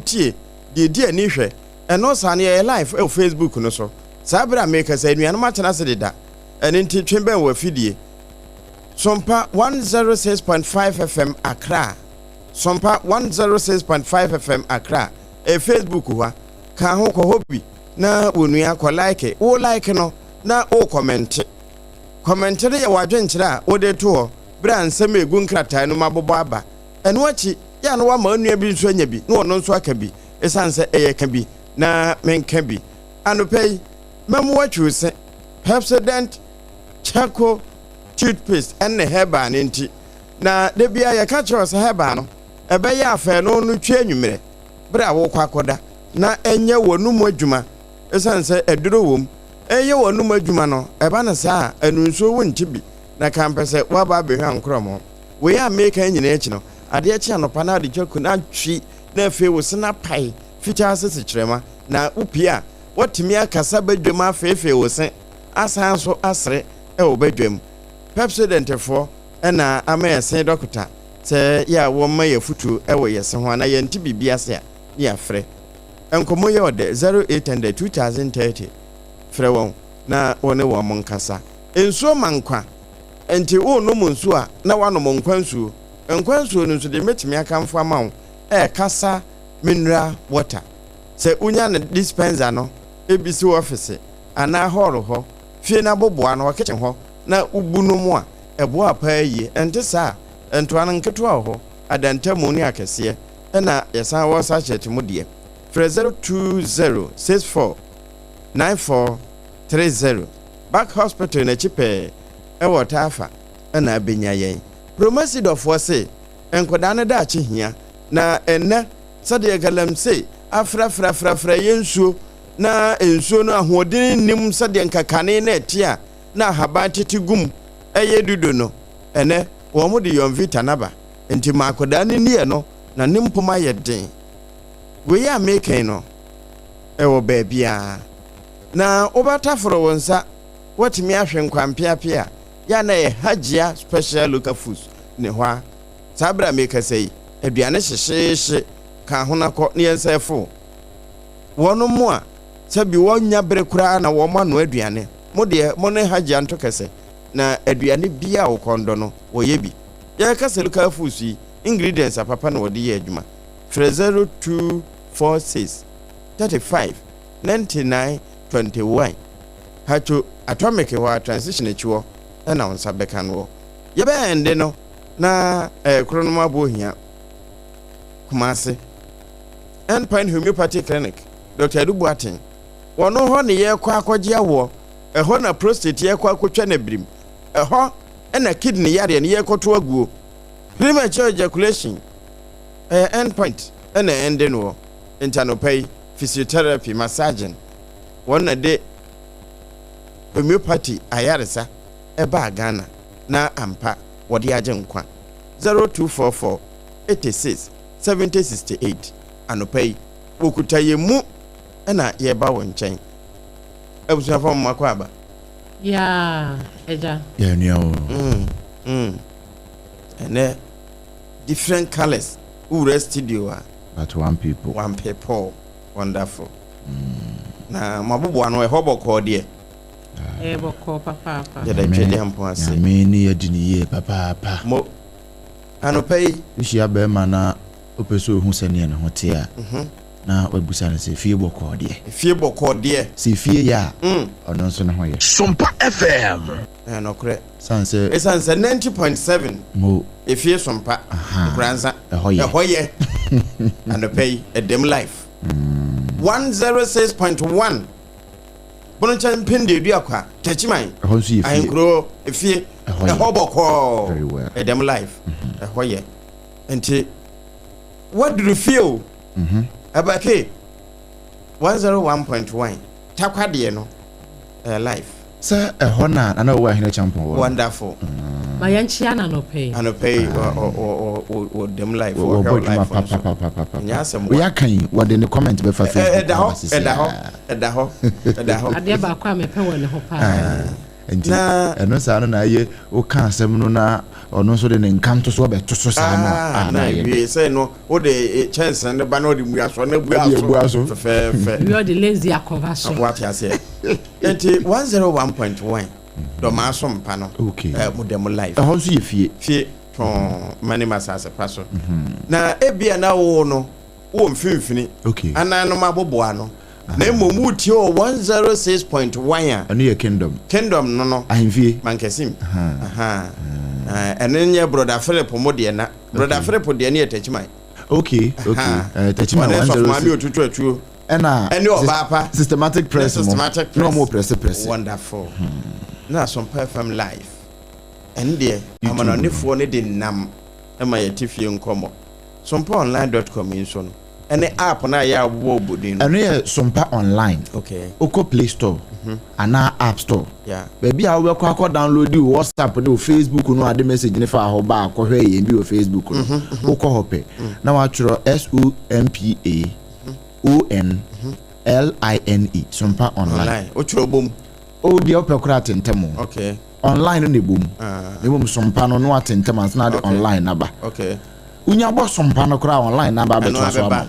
Tie deɛ ɛdi ani hwɛ. Ɛno saa no yɛyɛ live wɔ Facebook no so saa berɛ a merekasa yi. Anuanom atena ase deda, ɛno nti twe bɛn w'afidie. Sompa 106.5 FM Accra, Sompa 106.5 FM Accra, ɛyɛ Facebook hɔ a, ka ho kɔ hɔ bi na wo nua kɔ like, wo like no na wo kɔmɛnte. Kɔmɛnte no yɛ w'adwenkyerɛ a wode to hɔ berɛ a nsɛm a ɛgu nkrataa no mu abobɔ aba. Ɛno akyi, yɛ a na woama wo nua bi nso anya bi na ɔno nso aka bi, esiane sɛ ɛyɛ ka bi na menka bi. Anɔpa yi, mɛma woatwi wo se. Pepsodent Charcoal Toothpaste ne herbal no nti. Na da biara yɛka kyerɛ wo sɛ herbal no, ɛbɛyɛ afɛɛno no twi anwummerɛ berɛ a worekɔ akɔda na ɛnyɛ w'anomu adwuma esiane sɛ aduro wom. Ɛyɛ w'anomu adwuma no, ɛba no saa a, anunsuo wonte bi na kampɛ sɛ woaba abɛhwa nkorɔmo. Wei a mereka yi nyinaa akyi no, adeɛ kye anɔpa na ade twa na atwi na afei wo se no apae fitaa sɛ sukyerɛma, na wopue a, woatumi akasa badwam afeefee wo se asan nso asere wɔ badwam. Pepsodentfoɔ na ama yɛn se dɔkota sɛ yɛ a wɔmma yɛn afotuo wɔ yɛn se ho anaa yɛnte biribi ase a ne yɛafrɛ. Nkɔmmɔ yi yɛ ɔdɛ, 0800 2030, frɛ wɔn na wo ne wɔn nkasa. Nsuo ma nkwa. Enti worenom nsuo a, na woanom nkwa nsuo. Nkwa nsuo no nso, deɛ mɛtumi akamfo ama wo yɛ Kasa Mineral Water. Sɛ wonya no dispenser no bi si w'ɔfese anaa hɔɔlo hɔ, fie no aboboano hɔ, kitchen hɔ, na wobu nom a, ɛboa paa yie. Ɛnte saa a, ntoa no nketewa wɔ hɔ, adantamu ne akɛseɛ, ɛna yɛsan wɔ sachet mu deɛ. Frɛ 02064 9430. Back Hospital no akyi pɛɛ wɔ Taafa na abɛnya yɛn. Promasi dɔfoɔ se nkwadaa no daakye hia, na ɛnnɛ sɛdeɛ galamsey afrafrafrafra yɛn nsuo na nsuo no ahoɔden nnim sɛdeɛ nka kane na ɛte a na ahaban tete gu mu yɛ dudo no, ɛnnɛ wɔn de Yonvita no aba. Nti ma akwadaa no nni ɛno na ne mpom ayɛ den. Wei a meka yi no, ɛwɔ baabiara. Na wobɛtaforo wo nsa woatumi ahwe nkwa-mpeapea a, yɛ a na ɛyɛ Hajia Special Local Foods ne hɔ a. Saa bere a merekasa yi, aduane hyehyeehye ka ho na kɔ na yɛnsɛɛfo wɔn a sɛbi wɔnnya bere koraa na wɔanoa aduane. Mo deɛ, mo ne Hajia nto kɛsɛ, na aduane biara a wo kɔn dɔ no, wɔyɛ bi. Yɛreka sɛ local foods yi, ingredients apapa na wɔde yɛ adwuma. Frɛ 0246 35 99 21. Hatcho Atomic hɔ a transition akyi hɔ na wo nsa bɛka no wɔ. Yɛbɛn ɛnde no na ɛyɛ Kronom Abohia, Kumasi. End Point Homeopathy Clinic, Dr. Adu Boateng. Wɔno hɔ ne yɛkɔ akɔgye awoɔ. Ɛhɔ na prostate yɛkɔ akɔtwa no abirim. Ɛhɔ na kidney yareɛ no yɛkɔto aguo. Premature ejaculation, ɛyɛ End Point na ɛnde no wɔ. Nti anɔpa yi, physiotherapy, massaging, wɔn na de homeopathy ayaresa baa Ghana na ampa wɔde agye nkwa. 0244 86 70 68 Anɔpa yi, wɔkuta yɛn mu na yɛreba wo nkyɛn. Abusuafoɔ mo akɔ aba. Yaa agya. Yɛ nua o. Mm, mm. Ɛnɛ different colours wowura studio a. But one people. One people. Wonderful. Na mo aboboa no ɛhɔ bɔkɔɔ deɛ. Ɛyɛ bɔkɔɔ papaapa. Yɛda Twedeampɔn ase. Nyame ne yɛ di ne yie papaapa. Mo anɔpa yi. Wohyia bɛrima na wopɛ sɛ ohu sɛdeɛ ne ho te a, na wabisa no sɛ, Fie bɔkɔɔ deɛ? Fie bɔkɔɔ deɛ? Sɛ fie yɛ a, ɔno nso ne ho yɛ. Sompa FM. Ɛyɛ nokorɛ. Ɛsiane sɛ. Ɛsiane sɛ 90.7. Mo. Efie Sompa. Nkoranza. Ɛhɔ yɛ. Ɛhɔ yɛ. Anɔpa yi, ɛdɛm life. 106.1 Bononkyɛn Mpɛn Akwa Takyiman. Ɛhɔ nso yɛ fie. Ahenkuro efie. Ɛhɔ yɛ. Ɛhɔ bɔkɔɔ. Very well. Ɛdɛm life. Ɛhɔ yɛ. Nti waduru fie o. Ɛbɛke 101.1 Takwa deɛ no ɛyɛ life. Sɛ ɛhɔ na Nana Owuo Ahene Kyampɔn wɔ no. Wonderful. Ma yɛnkyea no anɔpa yi. Anɔpa yi wɔ dɛm life. Wɔbɔ adwuma papapapapa. Nyɛ asɛm wa. Oyɛ aka yi wɔde ne comment bɛfa Facebook ɛda hɔ ɛda hɔ ɛda hɔ ɛda hɔ. Adeɛ baako a mepɛ wɔ ne ho paa. Nti ɛno saa no na ɛyɛ woka asɛm no na Ɔno nso de ne nka nto so abɛto so saa no a, ah, na yɛ wie sɛ no wode kyɛnsee no ba na wode mmuasoɔ no abua so fɛfɛɛfɛ. Wie ɔde lazy akɔva so. Wate aseɛ. Nti 101.1 Dɔmaa so mpa no. Okay. Mo dɛm live. Ɛhɔ nso yɛ fie. Fie tɔn mane ma asase pa so. Na ebia na wo no wɔ mfimfini. Okay. Anan no maboboa no. Na mmom wotie wɔ 106.1 a. Ɛno yɛ Kingdom. Kingdom no. Ahemfie. Mankasim. Ɛno nyɛ Broda Philip mo deɛ na. Broda Philip deɛ no yɛ Takyiman. Okay. Takyiman 106. Ɔne sɔfo maame otutu atuo. Ɛna ɛne ɔbaa pa. Systematic press mo. Systematic press. Na ɔmo press press. Wonderful. Na Asompa FM live. Ɛno deɛ amanɔnefoɔ no de nam ma yɛte fie nkɔmmɔ. Sompaonline.com yi nso no, ɛne app no a yɛ a wobobɔ wobɔ din no. Ɛno yɛ Sompa Online. Okay. Wokɔ Play Store anaa App Store. Yeah. Baabi a wobɛkɔ akɔ download wo WhatsApp ne wo Facebook no ade message ne fa hɔ ba akɔhwɛ yɛn bi wɔ Facebook no. Wokɔ hɔ pɛ na watwerɛ SOMPA ONLINE, Sompa Online. Online. Wotwerɛ bom. O deɛ wopɛ koraa tentam o. Okay. Online no na ɛbom. Na mmom Sompa no na watentam ansa na ade online naba. Okay. Wonya bɔ Sompa no koraa, online naba abɛtoa so ama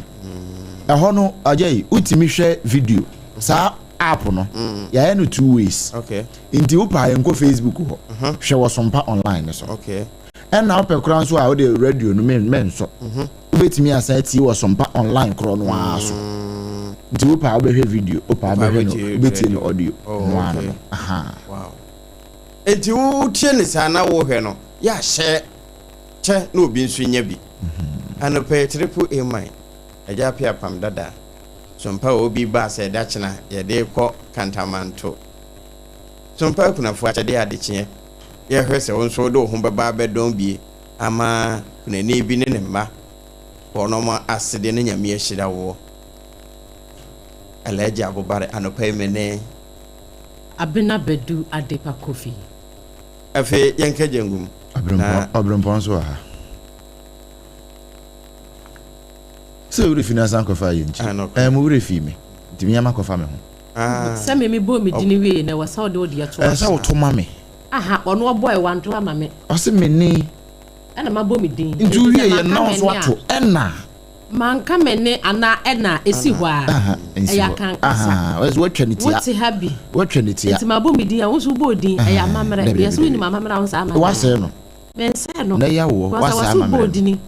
wo. Ɛhɔ no agya yi wotumi hwɛ video. Saa app no yɛayɛ no two ways. Okay. Nti wopɛ a yɛnkɔ Facebook hɔ. Hwɛ wɔ Sompa Online no so. Okay. Ɛna wopɛ koraa nso a wode radio no mensɔ. Wobɛtumi asan atie wɔ Sompa Online korɔ no ara so. Nti wopɛ a wobɛhwɛ video, wopɛ a wobɛhwɛ no, wobɛtie no audio. No ara no. Aha. Wow. Nti wotie ne saa na wohwɛ no, yɛ ahyɛ kyɛ na obi nso nya bi. Anɔpa triple A man, agya apia pam dada. Sompa obi ba sɛ ɛda kyena yɛde kɔ Kantamanto. Sompa akunafo akyɛde adekyeɛ. Yɛhwɛ sɛ wo nso wode wo ho bɛba abɛdɔn bie ama kunani bi ne ne mma. Wɔnom asede ne Nyame ahyira woɔ. Alhaji Abubare anɔpa yi me ne Abena Badu Adepa Kofi. Afei yɛnka gyangum. Ɔbrempɔn nso wɔ ha. Sɛ wura fi no asan kɔfa yɛ nkyi. Ɛɛ mo wura fi me. Nti me ama kɔfa me ho. Sɛ me me bɔ me dini wie na ɛwɔ sɛ ɔde ɔde ato. Ɛsɛ woto ma me. Aha, ɔno ɔbɔ ɛwa nto ama me. Ɔse me ne. Ɛna ma bɔ me din. Nti wie yɛ na nso ato ɛna. Manka me ne anaa ɛna esi hɔ a. Ɛyɛ akankasa. Wɔatwa ne tia. Wote ha bi. Wɔatwa ne tia. Nti ma bɔ me din a wo nso wobɔ din ɛyɛ amammerɛ. Yɛ sɛ wonim amammerɛ a wo nsa amammerɛ. Wasɛe no. Mensɛe no. Na ɛyɛ awoɔ wasɛe amammerɛ. Dini.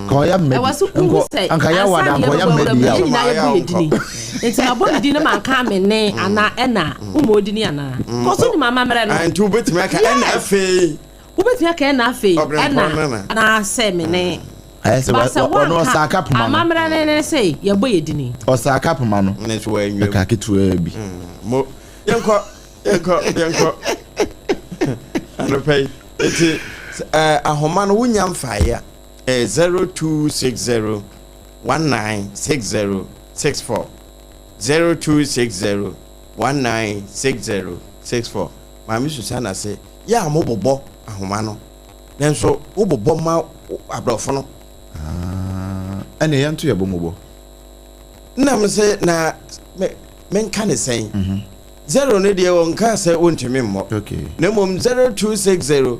Ka ɔyɛ mma bi. Nkɔ anka yɛ awada anka ɔyɛ mma bi yawo. Nyinaa yɛ bɔ yɛ dini. Nti ma bɔ me din na manka me ne anaa ɛna womɔ odini anaa. Kɔ so nim amammerɛ no. Nti wobɛtumi aka ɛna afei. Wobɛtumi aka ɛna afei ɛna anaasɛ me ne. Basa wanka amammerɛ ne ne sɛ yɛbɔ yɛ dini. Ɔsaaka poma no. Ɛka ketewa bi. Mo yɛnkɔ yɛnkɔ yɛnkɔ anɔpa yi nti ahoma no wonya mfaeɛ a 0260 1960 64, 0260 1960 64. Maame Susana se yɛ a mobobɔ ahoma no nanso wobobɔ ma aborɔfo no. Ɛne yɛnto yɛbɔ mobɔ. Nam sɛ na menka ne sɛn zero no deɛ wɔnka sɛ wontumi mmɔ. Na mmom 0260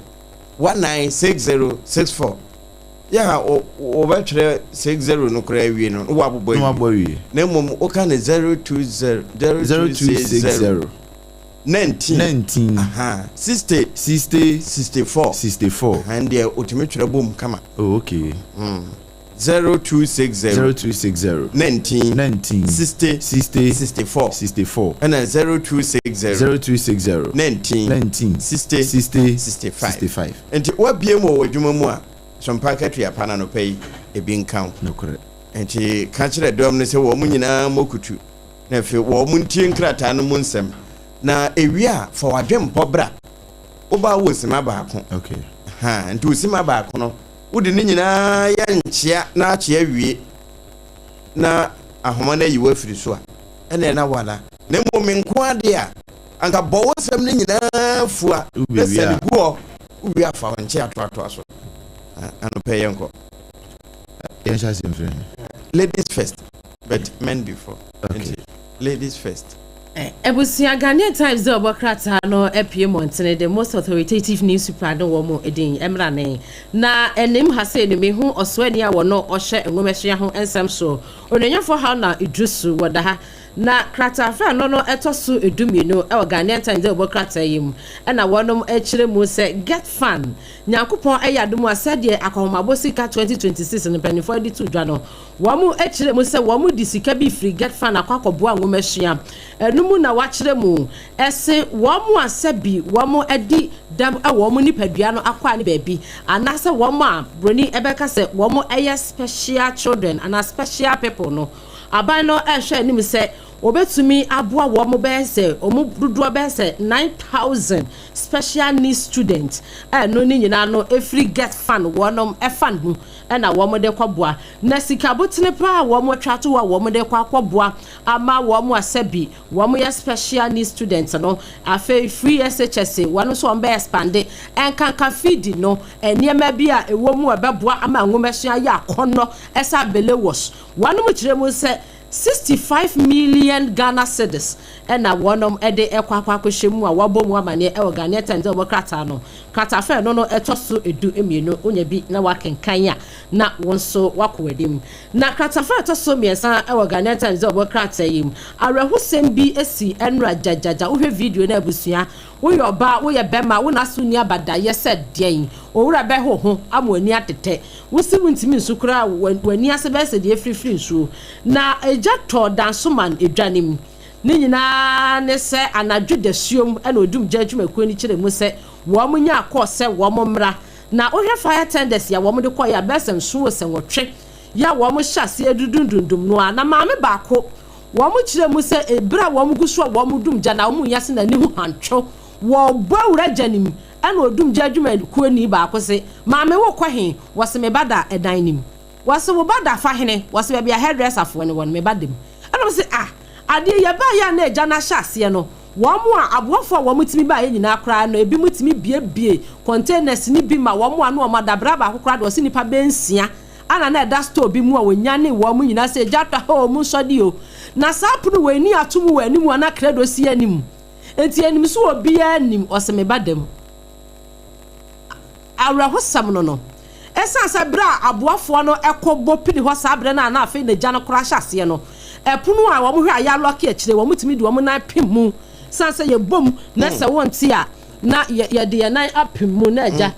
1960 64 yɛ a wɔbɛtwerɛ 60 no koraa awie no na wɔabobɔ awie. Na mmom woka ne 020 0260 19 19 60 60 64 64. Ɛn deɛ wotumi twerɛ bom kama. Oh, okay. 0260 0260 19 19 60 60 64 64. Ɛna 0260 0260 19 19 60 60 65. 65. Nti woabie mu wɔ w'adwuma mu a Sompa katua pa no anɔpa yi ebi nka wo. Nokorɛ. Nti ka kyerɛ dɔm no sɛ wɔn mu nyinaa mmɔ kutu na afei wɔn mu ntie nkrataa no mu nsɛm na ewie a fa w'adwempɔ bra. Wobaa wɔ sima baako. Ha nti osima baako no wode ne nyinaa yɛ nkyea na akyea wie na ahoma no ayi wafiri so a ɛna ɛna wala. Na mmom me nko adeɛ a anka bɔ wo nsɛm no nyinaa fua na sɛne gu hɔ wowie afa wo nkyea atoatoa so. Anɔpɛ yɛnkɔ. Yɛnhyɛ ase mfiri. Ladies first but men before. Okay. Nti ladies first. Abusua, Ghanaian Times de ɔbɔ krataa no apue mmɔntene, the most authoritative newspaper no wɔ mu din mmra ne na anim ha sei no, mehu ɔsoani a wɔno ɔhyɛ nwomasua ho nsɛm soɔ, Onuonyamfoɔ Haruna Iddrisu, wɔ da ha. Na krataafɛ no no ɛtɔ so 12 ɛwɔ Ghanaian Times de ɔbɔ krataa yi mu, ɛna wɔnom akyerɛ mu sɛ GETFund, Nyankopɔn ɛyɛ adom a, sɛdeɛ akɔhomabɔ sika 2026 no mpanimfoɔ de to dwa no, wɔn akyerɛ mu sɛ wɔn de sika bi firi GETFund akɔ akɔboa nwomasua. Ɛno mu na wakyerɛ mu ɛse wɔn a sɛbi wɔn adi dɛm ɛwɔ wɔn nipadua no akɔ a ne baabi, anaasɛ wɔn a broni ɛbɛka sɛ wɔn ɛyɛ special children anaa special people no, aban no ɛhwɛ anim sɛ wɔbɛtumi aboa wɔn bɛyɛ sɛ wɔn dodoɔ bɛyɛ sɛ 9,000 special needs students. Ɛno ne nyinaa no efiri GETFund wɔn ɛfund mu ɛna wɔn de kɔboa. Na sika abotene paa a wɔn atwa to hɔ a wɔn de kɔ akɔboa ama wɔn asɛbi wɔn yɛ special needs students no, afei free SHS, wɔn nso wɔn bɛ expand nkanka feed no, nneɛma bi a ɛwɔ mu a ɛbɛboa ama nwomasua yɛ akɔnɔ ɛsɛ abele wɔ wɔn mo kyerɛ mu sɛ 65 million Ghana cedis ɛna wɔnom ɛde ɛkɔ akɔhyɛ mu a wɔabɔ mu amaneɛ ɛwɔ Ghanaian Times ɛwɔ krataa no. Krataafɛ no no ɛtɔ so 12, wonya bi na wakenkan a na wɔn nso wakɔ anim. Na krataafɛ ɛtɔ so mmiɛnsa ɛwɔ Ghanaian Times ɛwɔ krataa yi mu, awerɛhosɛm bi esi ɛnura gyagyagya. Wohwɛ video no, abusua, woyɛ ɔbaa, woyɛ bɛrima, wo na so ni abadayɛ sɛ deɛn, owura bɛho ho ama w'ani atetɛ, wosi wo ntumi nsu koraa, w'ani ase bɛyɛ sɛ deɛ efirifiri nsuo. Na egya tɔ Dansoman edwa ne mu. Ne nyinaa ne sɛ anadwo dasuom ɛna odum gya adwumakuo no kyerɛ mu sɛ wɔn nya akɔ sɛ wɔn mmra. Na wohwɛ fire tenders a wɔn de kɔ yɛ abɛɛ sɛ 7 wɔ sɛ 8 yɛ a wɔn hyɛ aseɛ dudundundum no a, na maame baako, wɔn kyerɛ mu sɛ ebere a wɔn gu so a wɔn dum gya na wɔn nya se n'ani ho hantwo, wɔbɔ awura gya ne mu, ɛna odum gya adwumakuo ni baako se, "Maame, wo kɔ he?" Wɔsi, "Me ba da ɛdan ne mu." Wɔsi, "Wo ba da fa hene?" Wɔsi, "Baabi a hairdresserfoɔ ne wɔ no, me ba da mu." Ɛna wɔsi, "Ah, adeɛ yɛ baa yɛ a na agya no ahyɛ aseɛ no, wɔn mu a aboafoɔ a wɔn tumi baa yɛ nyinaa koraa no, ebi mu tumi biebie containers ni bi ma wɔn a no wɔn adabra baako koraa de, wɔsi nipa bɛyɛ 6 ana na ɛda store bi mu a wɔnyane wɔn mu nyinaa sɛ egya atɔ hɔ, wɔn nsɔde o, na saa pono wɔ ani ato mu wɔ anim a na credo si anim, nti anim so obiara anim." Ɔsɛ me ba dam. Awerɛhosɛm no, ɛsiane sɛ berɛ a aboafoɔ no ɛkɔ bɔ pini hɔ saa berɛ no a na afei n'agya no koraa hyɛ aseɛ no, ɛpono a wɔn hwɛ a yɛalɔke akyire, wɔn tumi de wɔn nan pem mu, san sɛ yɛbom na sɛ wɔnte a, na yɛde yɛn nan apem mu na agya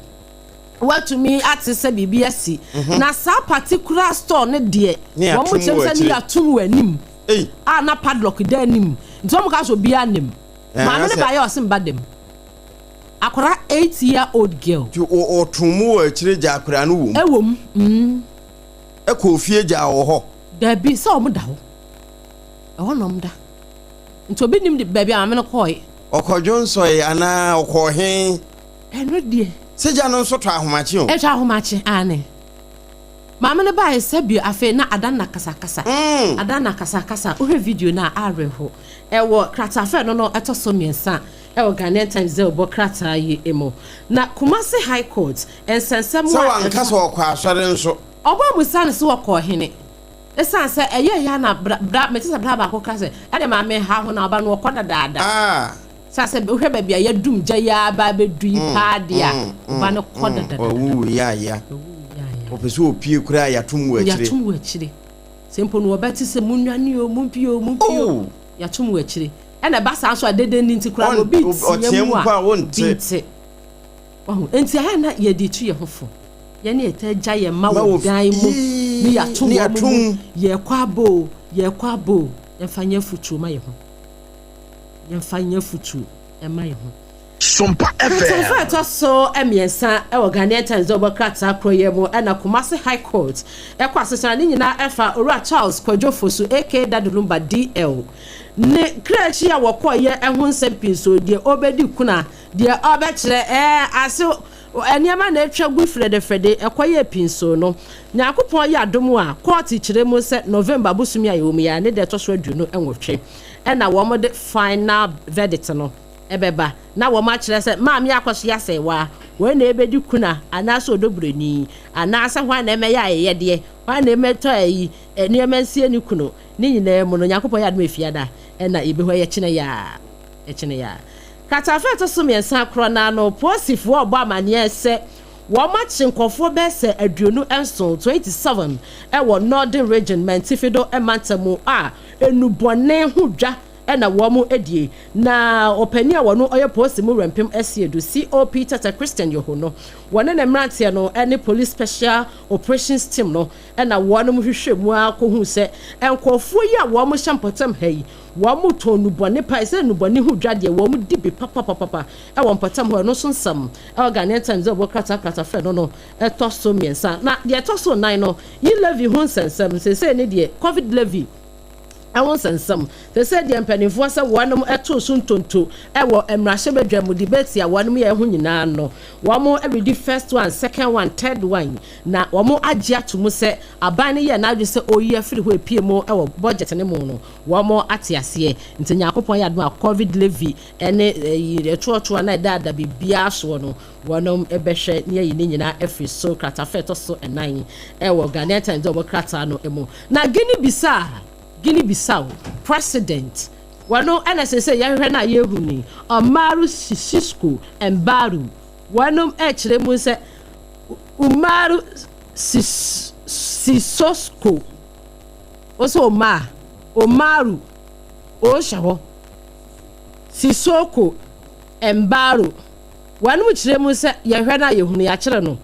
watumi ate sɛ biribi asi. Na saa particular store no deɛ, wɔn kyerɛ sɛ ne yɛatum wɔ anim a na padlock da anim, nti wɔn ka sɛ obiara nim. Maame no ba yɛ ɔsɛ mba dɛm akwaraa 8 year old girl. Nti ɔtun mu wɔ akyire gya akwaraa no wɔ mu? Ɛwɔ mu. Ɛkɔ ofie gya wɔ hɔ? Dabi, sɛ wɔn da hɔ, ɛhɔ na wɔn da, nti obi nim de baabi a maame no kɔɔɛ. Ɔkɔdwo nsɔe anaa ɔkɔɔ he? Ɛno deɛ. Sɛ gya no nso tɔ ahomakye o. Ɛtɔ ahomakye ane. Maame no baayɛ sɛbi afei na ada na kasakasa. Ada na kasakasa. Wohwɛ video no a, awerɛho. Ɛwɔ krataafɛ no ɛtɔ so mmiɛnsa ɛwɔ Ghanaian Times dɛ ɔbɔ krataa yi mu. Na Kumasi High Court nsɛnsɛm. Sɛ wanka sɛ ɔkɔ asɔre nso. Ɔbɔ musa no sɛ wɔkɔ hene, ɛsiane sɛ ɛyɛ ya na bra bra mete sɛ bra baako ka sɛ ɛde maame ha ho na ɔba no ɔkɔ dadaada. Sɛ wohwɛ baabi a yɛdum gya yi aba abɛdu yi paa deɛ a, ɔba no kɔ dadaada. Ɔwuwu yaaya, ɔpɛ sɛ ɔpie koraa, yɛatom wɔ akyire. Yɛatom wɔ akyire sɛ mpo no wɔbɛte sɛ munnwane o, mumpie o, mumpie o, yɛatom wɔ akyire. Ɛna ɛba saa nso a, dede ni nti koraa no obi teɛ mu a, obi nte. Wahu? Nti ayɛ na yɛde tu yɛn ho fo, yɛne yɛta gya yɛn mma wɔ dan mu ne yɛato wɔn mu, yɛkɔ abo o, yɛkɔ abo o, yɛmfa nyɛ afutuo ma yɛn ho, yɛmfa nyɛ afutuo ɛma yɛn ho. Sompa FM. Krataa ɛtɔ so mmiɛnsa ɛwɔ Ghanaian Times dɛ ɔbɔ krataa korɔ yɛ mu, ɛna Kumasi High Court ɛkɔ asesana ne nyinaa ɛfa Owura Charles Kwadwo Fosu aka Daddy Lumba DL ne kra akyi a wɔkɔɔyɛ ɛho nsɛm pii. So deɛ ɔbɛdi kuna deɛ ɔbɛkyerɛ ɛɛ ase nneɛma na atwa gu frɛdɛfrɛde ɛkɔyɛ pii nso no, Nyankopɔn yɛ adom a, kɔɔte kyerɛ mu sɛ November bosomi a yɛwɔ mu yɛ ne deɛ ɛtɔ so 28 ɛna wɔn de final verdict no ɛbɛba, na wɔn akyerɛ sɛ maame akɔso asɛewa wɔn na ebedi kuna anaasɛ odoburoni anaasɛ hwan na ɛmɛyɛ ayɛyɛdeɛ, hwan na ɛmɛtɔ ayi. Nneɛma nsie ne kunu. Ne nyinaa mu no, Nyankopɔn yɛ adom a Efiada na yɛbɛhu ɛyɛ kyene yaa, ɛkyene yaa. Kratafa a ɛtɔ so mmiɛnsa korɔ no ara no, Polisifoɔ rebɔ amaneɛ sɛ wɔakye nkurɔfoɔ bɛyɛ sɛ 27, 27, wɔ Northern Region Mantifido mantam mu a nnubɔne ho dwa na wɔadie. Na ɔpanin a wɔno ɔyɛ Polisi mu Wurampem Asiedu, COP Tata Christian Yoho no, wɔne ne mmeranteɛ no ne Police Special Operations Team no na wɔnom hwehwɛɛ mu ara kɔhuu sɛ nkorɔfoɔ yi a wɔn hyɛ mpɔtam ha yi, wɔn tɔn nnubɔne pa, ɛsɛ nnubɔne ho dwa deɛ wɔn di bi papapapapa wɔ mpɔtam hɔ, ɛno nso nsɛm ɛwɔ Ghanaian Times a ɛwɔ krataa kratafɛ no no ɛtɔ so mmiɛnsa. Na deɛ ɛtɔ so nnan no, yi levy ho nsɛnsɛm, seesei ne deɛ covid levy ho nsɛnsɛm, seesei deɛ mpanimfoɔ sɛ wɔnom too so ntonto wɔ mmarahyɛbadwa mu debate a wɔnom yɛɛ ho nyinaa no, wɔn redi first one, second one, third one, Na wɔagye ato mu sɛ aban no yɛɛ n'adwene sɛ ɔreyi afiri hɔ epie mu wɔ budget no mu no, wɔate aseɛ. Nti Nyankopɔn yɛ adom a covid levy ne ɛyi ɛtoɔtoɔ na ɛdaada biribiara soɔ no, wɔnom bɛhwɛ ne ayi ne nyinaa afiri so. Kratafa ɛtɔ so ɛnan ɛwɔ Ghanaian Times de wɔn krataa no mu. Na Guinea Bissau, Guinea Bissau president, wɔno ɛna seesei yɛhwehwɛ no a yɛhu no yi, Umaru Sissoco Embaló, wɔnom ɛkyerɛ mu sɛ Umaru Sissoko, wo sɛ Omar, Umaru, o hyɛ hɔ, Sissoko Embalo. Wɔnom kyerɛ mu sɛ yɛhwɛ no a yɛhunu yɛakyere no.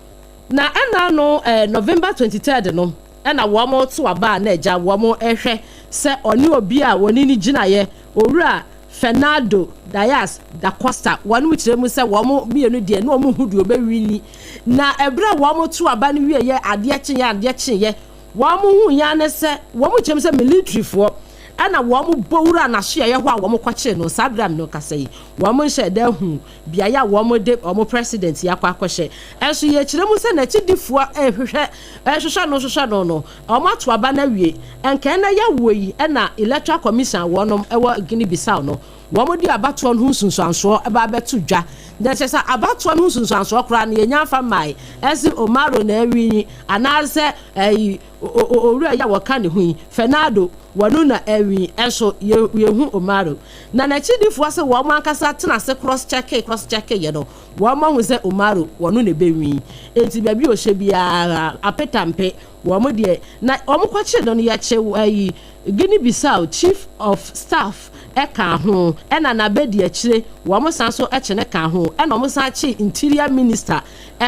Na ɛna no eh, November 23rd no ɛna wɔn to aba a na agya wɔn hwɛ sɛ ɔne obi a wɔne no gyinaeɛ, Owura Fernando Dias da Costa, wɔnom kyerɛ mu sɛ wɔn mmienu deɛ na wɔn nhu deɛ ɔbɛwini. Na ɛberɛ a wɔn to aba no wieɛ, adeɛ kyeeɛ adeɛ kyeeɛ, wɔn hu yɛ ara ne sɛ, wɔn kyerɛ mu sɛ militirifoɔ ɛna wɔn bɔ wuraa n'asoɛeɛ hɔ a wɔn kɔkyee no. Saa berɛ a me ne wo kasa yi, wɔn nhyɛɛ da nhuu beaeɛ a wɔn de wɔn president yi akɔ akɔhyɛ. Ɛnso yɛkyerɛ mu sɛ n'akyidifoɔ rehwehwɛ, rehwehwɛ no hwehwɛ no no, Wɔato aba no awie. Nka ɛnnɛ yɛwɔ yi na Electoral Commission a wɔnom wɔ Guinea Bissau no, wɔn de abatoɔ no ho nsunsuansoɔ ba abɛto dwa. Na kyerɛ sɛ abatoɔ no ho nsunsuansoɔ koraa no yɛnnya mfa mmae. Ɛse Omaro na awini anaasɛ ɛyi owura yi a wɔka ne ho yi, Fernado, wɔno na awini. Ɛnso yɛhu Omaro. Na n'akyidifoɔ se wɔn ankasa tena ase cross check cross check yɛ no, wɔn ahu sɛ Omaro wɔno na ɛbɛwini. Enti baabi a ɔhyɛ biara apetampe. Wɔn deɛ na wɔn kɔkyere no no yɛkye ayi Guinea Bissau chief of staff kaa ho ɛna n'abadiakyire wɔn san so kye no kaa ho ɛna wɔn san kye interior minister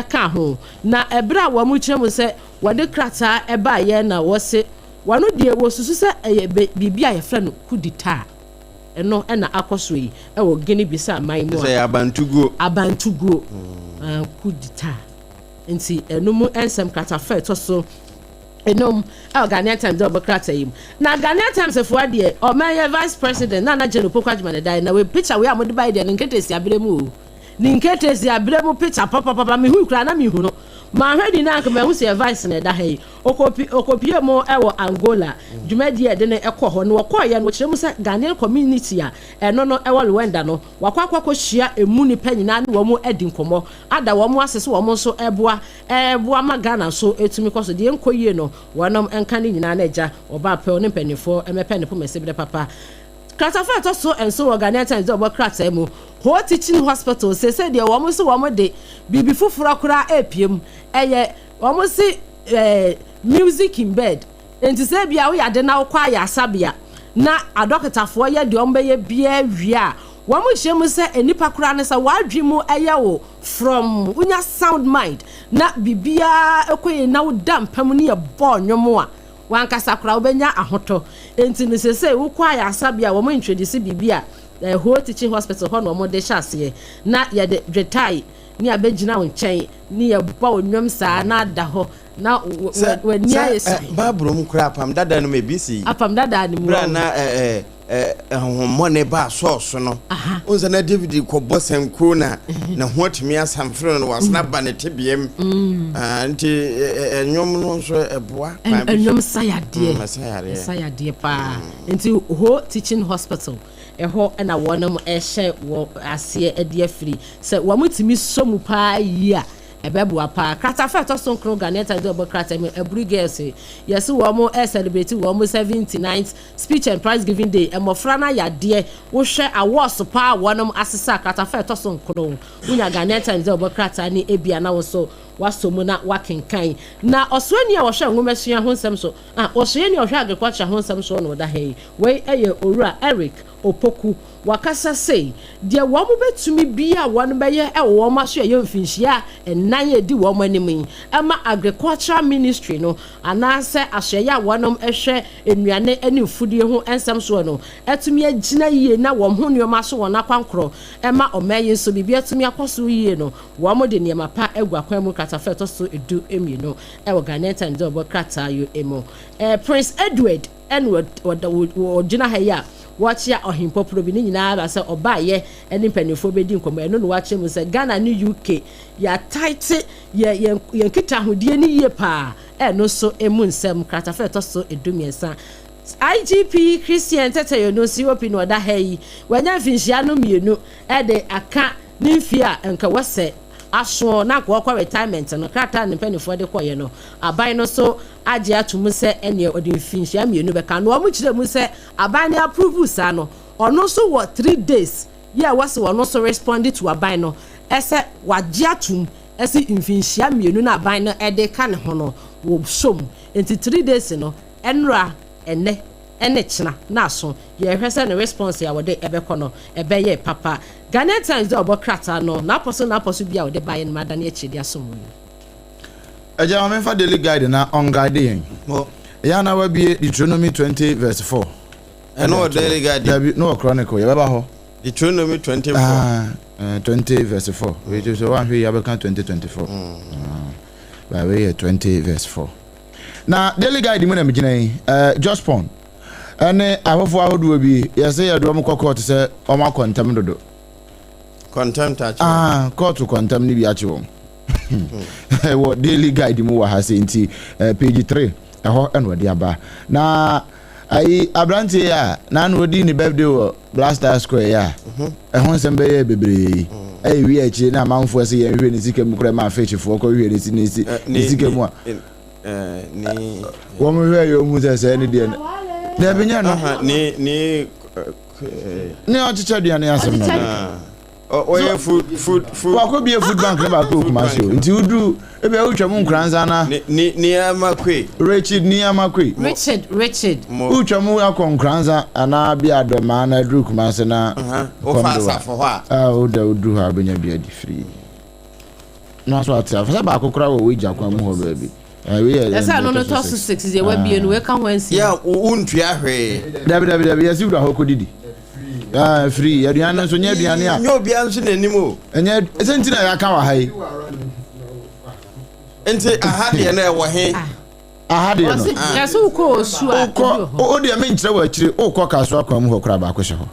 kaa ho na ɛberɛ a wɔn kyerɛ mu sɛ wɔde krataa ɛbaeɛ na wɔse wɔn deɛ wɔsusu sɛ ɛyɛ biribi a yɛfrɛ no coup d'etat ɛno ɛna akɔ so yi ɛwɔ Guinea Bissau man mu a sɛ abantuguo abantuguo coup d'etat. Nti ɛno mu nsɛm kratafa a ɛtɔ so enum ɛwɔ Ghanaian Times dɛ ɔbɔ krataa yi mu. Na Ghanaian Times foɔ deɛ ɔman yɛ Vice President Nana Jane Opoku Agyemang na ɛdaeɛ. Na wei picture wei a mode baeɛ deɛ ne nketeesia berɛ mu o. Ne nketeesia berɛ mu picture papapapa mehui koraa na mehu no. Manhwɛ ni na anka mahu sɛ yɛ Vice na ɛda ha yi. Ɔkɔpi ɔkɔpie mu ɛwɔ Angola dwumadie a ɛde no ɛkɔ hɔ. Na ɔkɔeɛ no ɔkyerɛ mu sɛ Ghanaian community a ɛno no ɛwɔ Luanda no wakɔ akɔ akɔhyia ɛmu nnipa nyinaa ne wɔn adi nkɔmmɔ. ada wɔn ase sɛ wɔn nso boa boa ma Ghana nso tumi kɔ so. Deɛ ɛnkɔ yie no, wɔnom nka ne nyinaa na agya, ɔbaa pɛw ne mpaninfoɔ mmɛpɛ ne poma siberɛ papa. Kratafa a ɛtɔ so nson wɔ Ghanaian Times de wɔn krataa mu, Ho Teaching Hospital, seesei deɛ wɔn se wɔn de biribi foforɔ koraa repue mu, ɛyɛ wɔn se eh, music in bed. Enti sɛ ebia woyɛ ade na wokɔ ayaresabea na adɔkotafoɔ yɛ deɛ wɔbɛyɛ biara wie a, wɔhyɛ mu sɛ nnipa koraa no sɛ w'adwene mu yɛ wo frɔmm, wonya sound mind na biribiara kɔ yie na woda mpa mu ne yɛbɔ nnwom a, w'ankasa koraa wobɛnya ahotɔ. Enti no seesei wokɔ ayaresabea a wɔn introduce biribi a Ho Teaching Hospital hɔ na wɔde hyɛ aseɛ na yɛde dwetae ne abɛgyina wo nkyɛn ne yɛbɔ wo nnwom saa na ada hɔ na w'ani ayɛ sɛ Bible mu koraa apam dada no mu ebi si apam dada no mu bere a na ɛhohommɔne baa Saul so no wohu sɛ na David kɔbɔ sankuo na ne ho atumi asamfere no wasena aba ne tebeam mm. ah, nti ɛnwom no nso ɛboa ɛnwom sa yadeɛ mm, sa yadeɛ paa mm. nti Ho Teaching Hospital ɛhɔ na wɔnom ɛhyɛ wɔ aseɛ de afiri sɛ wɔn tumi sɔ mu paa yie a. Ɛbɛboa paa. Kratafa a ɛtɔ so nkron Ghanaian Times de ɔbɔ krataa mu Aburi Girls yɛse wɔn ɛreselebrate wɔn 79th Speech and Prize Giving Day. Mmɔfra no ayɛ adeɛ. Wohwɛ awards paa a wɔnom asesa a, kratafa a ɛtɔ so nkron. Wonya Ghanaian Times de ɔbɔ krataa no ebia na wo nso woasɔ mu na woakenkan. Na ɔsoani a ɔhwɛ nwomasua ho nsɛm so, ah, ɔsoani a ɔhwɛ agriculture ho nsɛm soɔ na ɔda ha yi. Wei yɛ Owura Eric Opoku. Wakasa sei, Deɛ wɔn bɛtumi biara a wɔn bɛyɛ wɔ wɔn asoɛeɛ mfinhyia nnan a ɛdi wɔn anim yi ma Agricultural Ministry no anaasɛ asoɛeɛ a wɔn hwɛ nnuane ne mfudeɛ ho nsɛm soɔ no atumi agyina yie na wɔn ho nneɛma aso wɔn akwankorɔ ma ɔman yi nso biribi atumi akɔ so yie no, wɔn de nneɛma pa agu akwan mu Kratafa a ɛtɔ so du mmienu wɔ Ghanaian Times dɛ ɔbɔ krataa yi mu. Prince Edward na ɔgyina ha yi a wɔakyea ɔhempɔporɔ bi, ne nyinaa ba sɛ ɔbaeɛ ne mpanimfoɔ bɛdi nkɔmmɔ. Ɛno na wɔakyerɛ mu sɛ Ghana ne UK yɛataete yɛ yɛn yɛn nkitahodie no yie paa. Ɛno nso emu nsɛm kratafa a ɛtɔ so 13. IGP Christian Tetteh Yono COP na ɔda ha yi. Wanya mfinhyia no mmienu de aka ne mfie a nka wɔsɛ aso na anka ɔkɔ retirement no. Krataa a ne mpanimfoɔ de kɔeɛ no, aban no nso agye ato mu sɛ ɛneɛ ɔde mfinhyia mmienu bɛka. Na wɔn kyerɛ mu sɛ aban no approve saa no, ɔno nso wɔ 3 days yɛ a wɔsi ɔno nso respond to aban no ɛsɛ wagye atum ɛsi mfinhyia mmienu na aban no ɛde ka ne ho no wɔ som. Nti 3 days no, ɛnora, ɛnɛ ɛne kyena na aso. Yɛhwɛ sɛ ne response a wɔde ɛbɛkɔ no ɛbɛyɛ papa. Ghanaian Times de ɔbɔ krataa no n'apɔ so bi a wɔde baeɛ no ma adane akyire de asom yi. Ɛgya, ma memfa Daily Guide na ɔnguide yɛn. Ɛyɛ ana wabie Deuteronomy 20 verse 4? Ɛno wɔ Daily Guide? Dabi, no wɔ Chronicle, yɛbɛba hɔ. Deuteronomy 24. Ah, 20 verse 4. Wei sɛ woanhwɛ yi abɛka 2024. Ah, ba wei yɛ 20 verse 4. Na Daily Guide mu na megyina yi, Jospon ɛne afoforɔ ahodoɔ bi, yɛsɛ yɛde wɔn kɔ court sɛ wɔn akɔ ntɛm dodo. Contempt akyi. Ah, court kɔntɛm no bi akye wɔn. Wɔ Daily Guide mu wɔ ha sɛ nti page 3 ɛhɔ ɛna ɔde aba. Na ayi aberanteɛ a n'ano odi ne birthday wɔ Blaster Square yi a ɛho nsɛm bɛyɛ bebree yi, ɛyɛ wi akyire na amanfoɔ sɛ yɛn hwɛ ne sika mu koraa ma afeekyefoɔ kɔ hwɛ ne sika mu a ne wɔn hwɛ yɛ ohun sɛ sɛ ne deɛ no na ebi nyɛ no. Ne Ne ɔkyekyɛ aduane asɛm no. Ɔyɛ food Wakɔ bie food bank ne baako wɔ Kumasi o, nti woduru ebi a wotwa mu Nkoranza na ne nneɛma koe. Richard Nneɛma koe. Richard, Richard. Mo wotwa mu akɔ Nkoranza anaa bi Adɔmaa na aduru Kumasi na wofa asafo hɔ a. A woda woduru hɔ a, wobɛnya bi adi firi na so ate afa sɛ baako koraa wɔ wagya kwan mu hɔ baabi. Wei yɛ ɛsɛ no tɔ so six deɛ wabie no, weka ho ansia. Yɛ wontua hwee. Dabi, dabi, dabi, yɛsi wura hɔ kɔdidi firi. Aduane no nso nyɛ aduane a nyɛ obiara nso n'anim o. Ɛnyɛ ɛsɛ nti na yɛaka wɔ ha yi. Nti aha deɛ no ɛwɔ he? Aha deɛ no yɛsɛ wokɔ Osu a wokɔ o deɛ menkyerɛ wɔ akyire, wokɔ Kasoa kwan mu hɔ koraa baako hyɛ hɔ.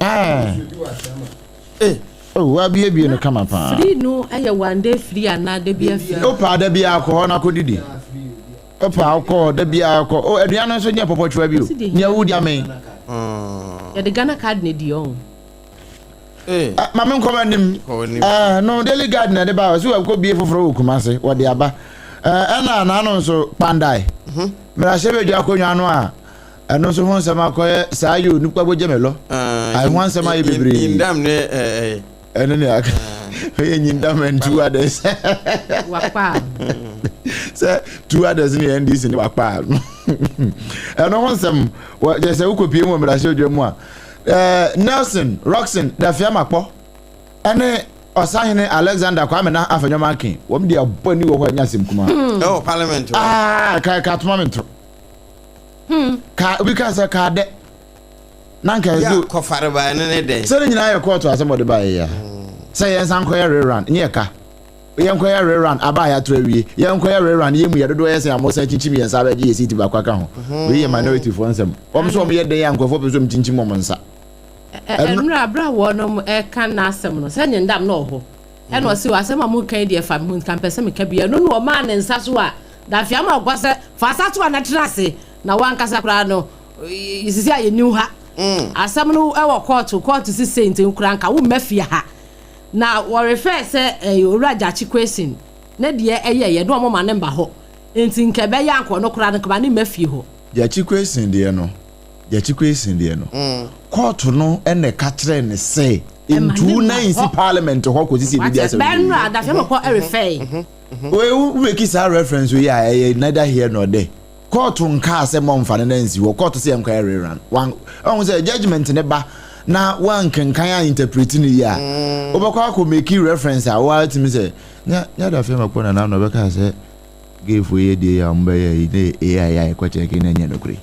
Ah. Eh. Oh, wabiebie no kama paa. Free no ɛyɛ one day free anaa da bi afiri? Wopaa da biara kɔ hɔ na kɔdidi. Wopaa wokɔ hɔ da biara kɔ o. Aduane no nso nyɛ pɔpɔtwewa bi o, nea wodi ame. Yɛde Ghana Card na di ɔn. Eh. Ma me nkɔm anim. Kɔ w'anim. No Daily Guide na ɛde ba sɛ wɔkɔ bie foforɔ wɔ Kumase, wɔde aba. Ɛna n'ano nso Kpandae mmarahyɛ badwa akonnwa no a ɛno nso ho nsɛm akɔyɛ saa yi o, nipa bɔgye me lɔ ayi ho nsɛm ayɛ bebree. Nyindam ne ɛɛ. Ɛno ne aka ɛyɛ Nyindam and two others. Wakpa. Sɛ two others ne NDC ne wakpa no, ɛno ho nsɛm kyerɛ sɛ wokɔpie mu wɔ mmarahyɛ badwa mu a, Nelson Rockson Dafeamakpɔ ɛne Ɔsahene Alexander Kwame na Afenyo-Markin wɔn de abɔ ani wɔ hɔ a ɛnyɛ asɛm kumaa. Ɛwɔ parliament hɔ. Ah, ka toma me nto ka obi ka sɛ ka dɛ na nka yɛ ɛsɛ kɔfare baa ne dɛn. Sɛ ne nyinaa yɛ kɔɔto asɛm ɔde baeɛ yɛ a sɛ yɛn nsa nkɔyɛ rerun nyɛ ka yɛnkɔyɛ rerun aba a yɛato awie, yɛnkɔyɛ rerun yɛ mu yɛ dodoɔ yɛ sɛ amɔsan kyinkyim yɛn nsa abɛgye yɛ seat baako aka ho. Wei yɛ minority foɔ nsɛm, wɔn nso wɔn yɛ dɛn a nkurɔfoɔ pɛ sɛ wɔn kyinkyim wɔn nsa. Ɛnura abira wɔnom ɛka n'asɛm no sɛ ne ndam na ɔhɔ ɛna ɔsi wɔ asɛm a mo nkan deɛ fa mi ho nka mpɛ sɛ meka bi. Ɛno no ɔmaa ne nsa so a Dafia ma ɔkɔ sɛ fa asa to a na tena ase na wankasa koraa no sisi a yɛniw ha asɛm no ɛwɔ kɔɔto sise nti nkura nka wo mma fie ha. Na wɔrefɛ sɛ ɛyɛ Owura Gyakye Quayson ne deɛ ɛyɛ yɛ de wɔn ma ne mba hɔ, nti nka ɛbɛyɛ anka ɔno koraa no nka ma ne mma fie hɔ. Gyakye Quayson deɛ no, Gyakye Quayson deɛ no, kɔɔto no na ɛka kyerɛɛ no sɛ ntu na nsi parliament hɔ kɔsi sɛ ɛbɛdi asɛm no bɛn no a dafɛ mɔkɔ ɛrefɛ. Wei wo make saa reference wei a, ɛyɛ neither here nor there. Kɔɔto nkaa sɛ mɔmfa no na nsi hɔ. Kɔɔto sɛ yɛnkɔyɛ rerun. Wan ɔhu sɛ judgement ne ba na wankenkan a interpret no yie a, wobɛkɔ akɔ make reference a woatumi sɛ nya nya dafɛ mɔkɔ na na ɔbɛkaa sɛ gayfoɔ yi adie yi a wɔn bɛyɛ yi ne AI a yɛkɔ kyɛke na ɛnyɛ nokorɛ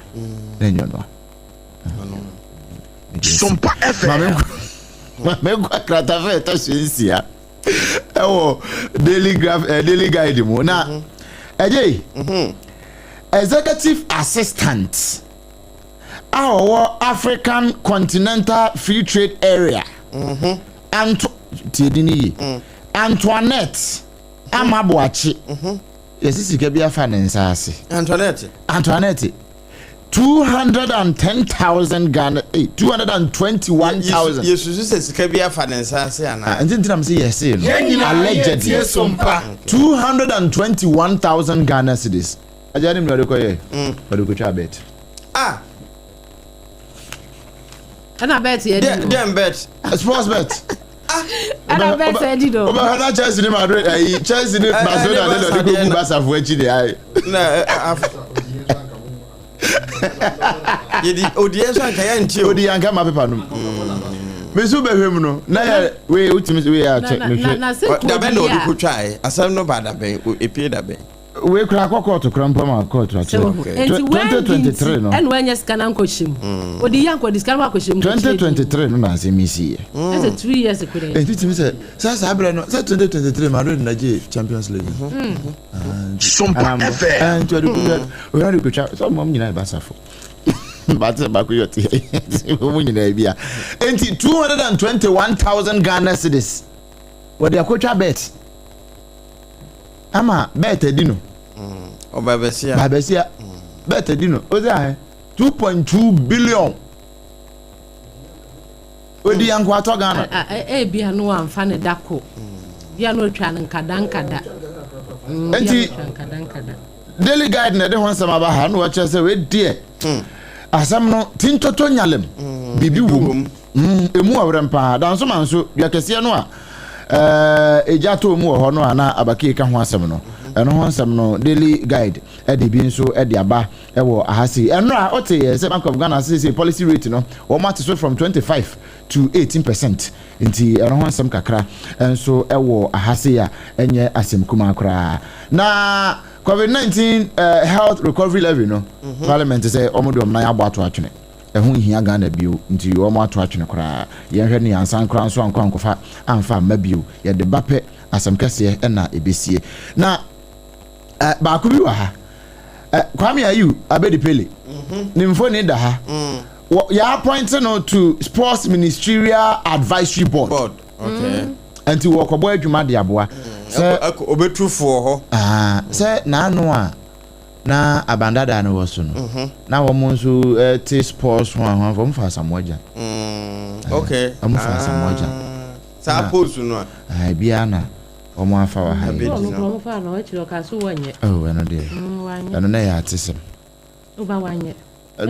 na ɛnyɛ no a. Sompa FM. Maame nkɔ akratafa ɛtɔ so 6 ɛwɔ Daily Graph Daily Guide mu na ɛgye executive assistant a ɔwɔ African Continental Free Trade Area, Anto tie di ne yie, Antoinette Amaboakye, yɛsi sika bi afa ne nsa ase. Antoinette. Antoinette, 210,000 Ghana, 221,000. Yɛsusu sɛ sika bi afa ne nsa ase anaa? Nti ntina sɛ yɛse no allegedly 221,000 Ghana cedis. Agya ne mu ɔde kɔyɛ, ɔde kɔtwa bet. Ah. Ɛna bet yɛ di no. Dem bet? Sports bet. Ɛna bet yɛ di no. Wobɛhwɛ na Chelsea ne Madrid, ayi, Chelsea ne Barcelona ne na ɔde kɔgu Basafo akyi de ayɛ. Na yɛdi odiɛ nso anka yɛ nti o. Odi anka ma pepa no mu. Me nso bɛhwɛ mu no na yɛ wei wotumi wei akyɛ mehwɛ. Dabɛn na ɔde kotwae asɛm no ba dabɛn epie dabɛn? Wei kura akɔ kɔɔto kura mpo ma kɔɔto akyerɛ. 2023 no. Ɛna wanya sika na nkɔhyɛ mu. Ɔde yɛ ankɔde sika no akɔhyɛ mu. 2023 no na asɛm yi si yɛ. Ɛsɛ 2 years kura. Nti tumi sɛ saa berɛ no sɛ 2023 Madrid na gye Champions League. Sompa FM. Nti ɔde kotwa, ɔde kotwa sɛ ɔmo nyinaa yɛ basafo. Baate baako yɛ ɔte ɔmo nyinaa bi a. Nti 221,000 Ghana cedis wɔde akotwa bet ama bet adi no. Ɔba bɛsia. Baabɛsia bet adi no o sɛ ahɛ 2.2 billion odi yanko atɔ Ghana. Ebia no wamfa ne da ko bia no otwa no nkada nkada. Nti Daily Guide na ɛde ho nsɛm aba ha na wɔkyerɛ sɛ wedeɛ asɛm no ti ntoto nyalem biribi wɔ mu, emu ɔwerɛm paa danso ma nso dua kɛseɛ no a ɛgya tɔɔ mu wɔ hɔ no a na Abakie ka ho asɛm no, ɛno ho nsɛm no Daily Guide ɛde bi nso ɛde aba ɛwɔ ahase. Ɛno a ɔte yɛ sɛ Bank of Ghana sese policy rate no wɔn ate so from 25 to 18%, nti ɛno ho nsɛm kakra nso ɛwɔ ahase a ɛnyɛ asɛm kumaa koraa. Na COVID-19 health recovery levy no, parliament sɛ wɔn de wɔn nan abɔ ato atwene, ɛho nhia Ghana bio, nti wɔn ato atwene koraa. Yɛnhwɛ ne yansan koraa nso ankɔ ankɔfa amfa amma bio. Yɛde ba pɛ, asɛm kɛseɛ ɛna ebesie. Na baako bi wɔ ha, Kwame Ayew Abedi Pele ne mfoni da ha. Wɔ yɛ appoint no to Sports Ministerial Advisory Board. Board, okay. Nti wɔkɔbɔ adwuma de aboa sɛ obetu foɔ hɔ. Aa, sɛ n'ano a na abandada no wɔ so no na wɔn nso te sports ho ahoafo, wɔn fa Asamoah Gyan. Wɔn fa Asamoah Gyan. Saa post no a. Ah, ebiara na wɔn afa wɔ ha yi. Ɔno kura ɔmo fa na ɔkyerɛ ɔka so wɔnyɛ. Oh, ɛno deɛ ɛno na yɛ ate sɛm. Ɔba wanyɛ.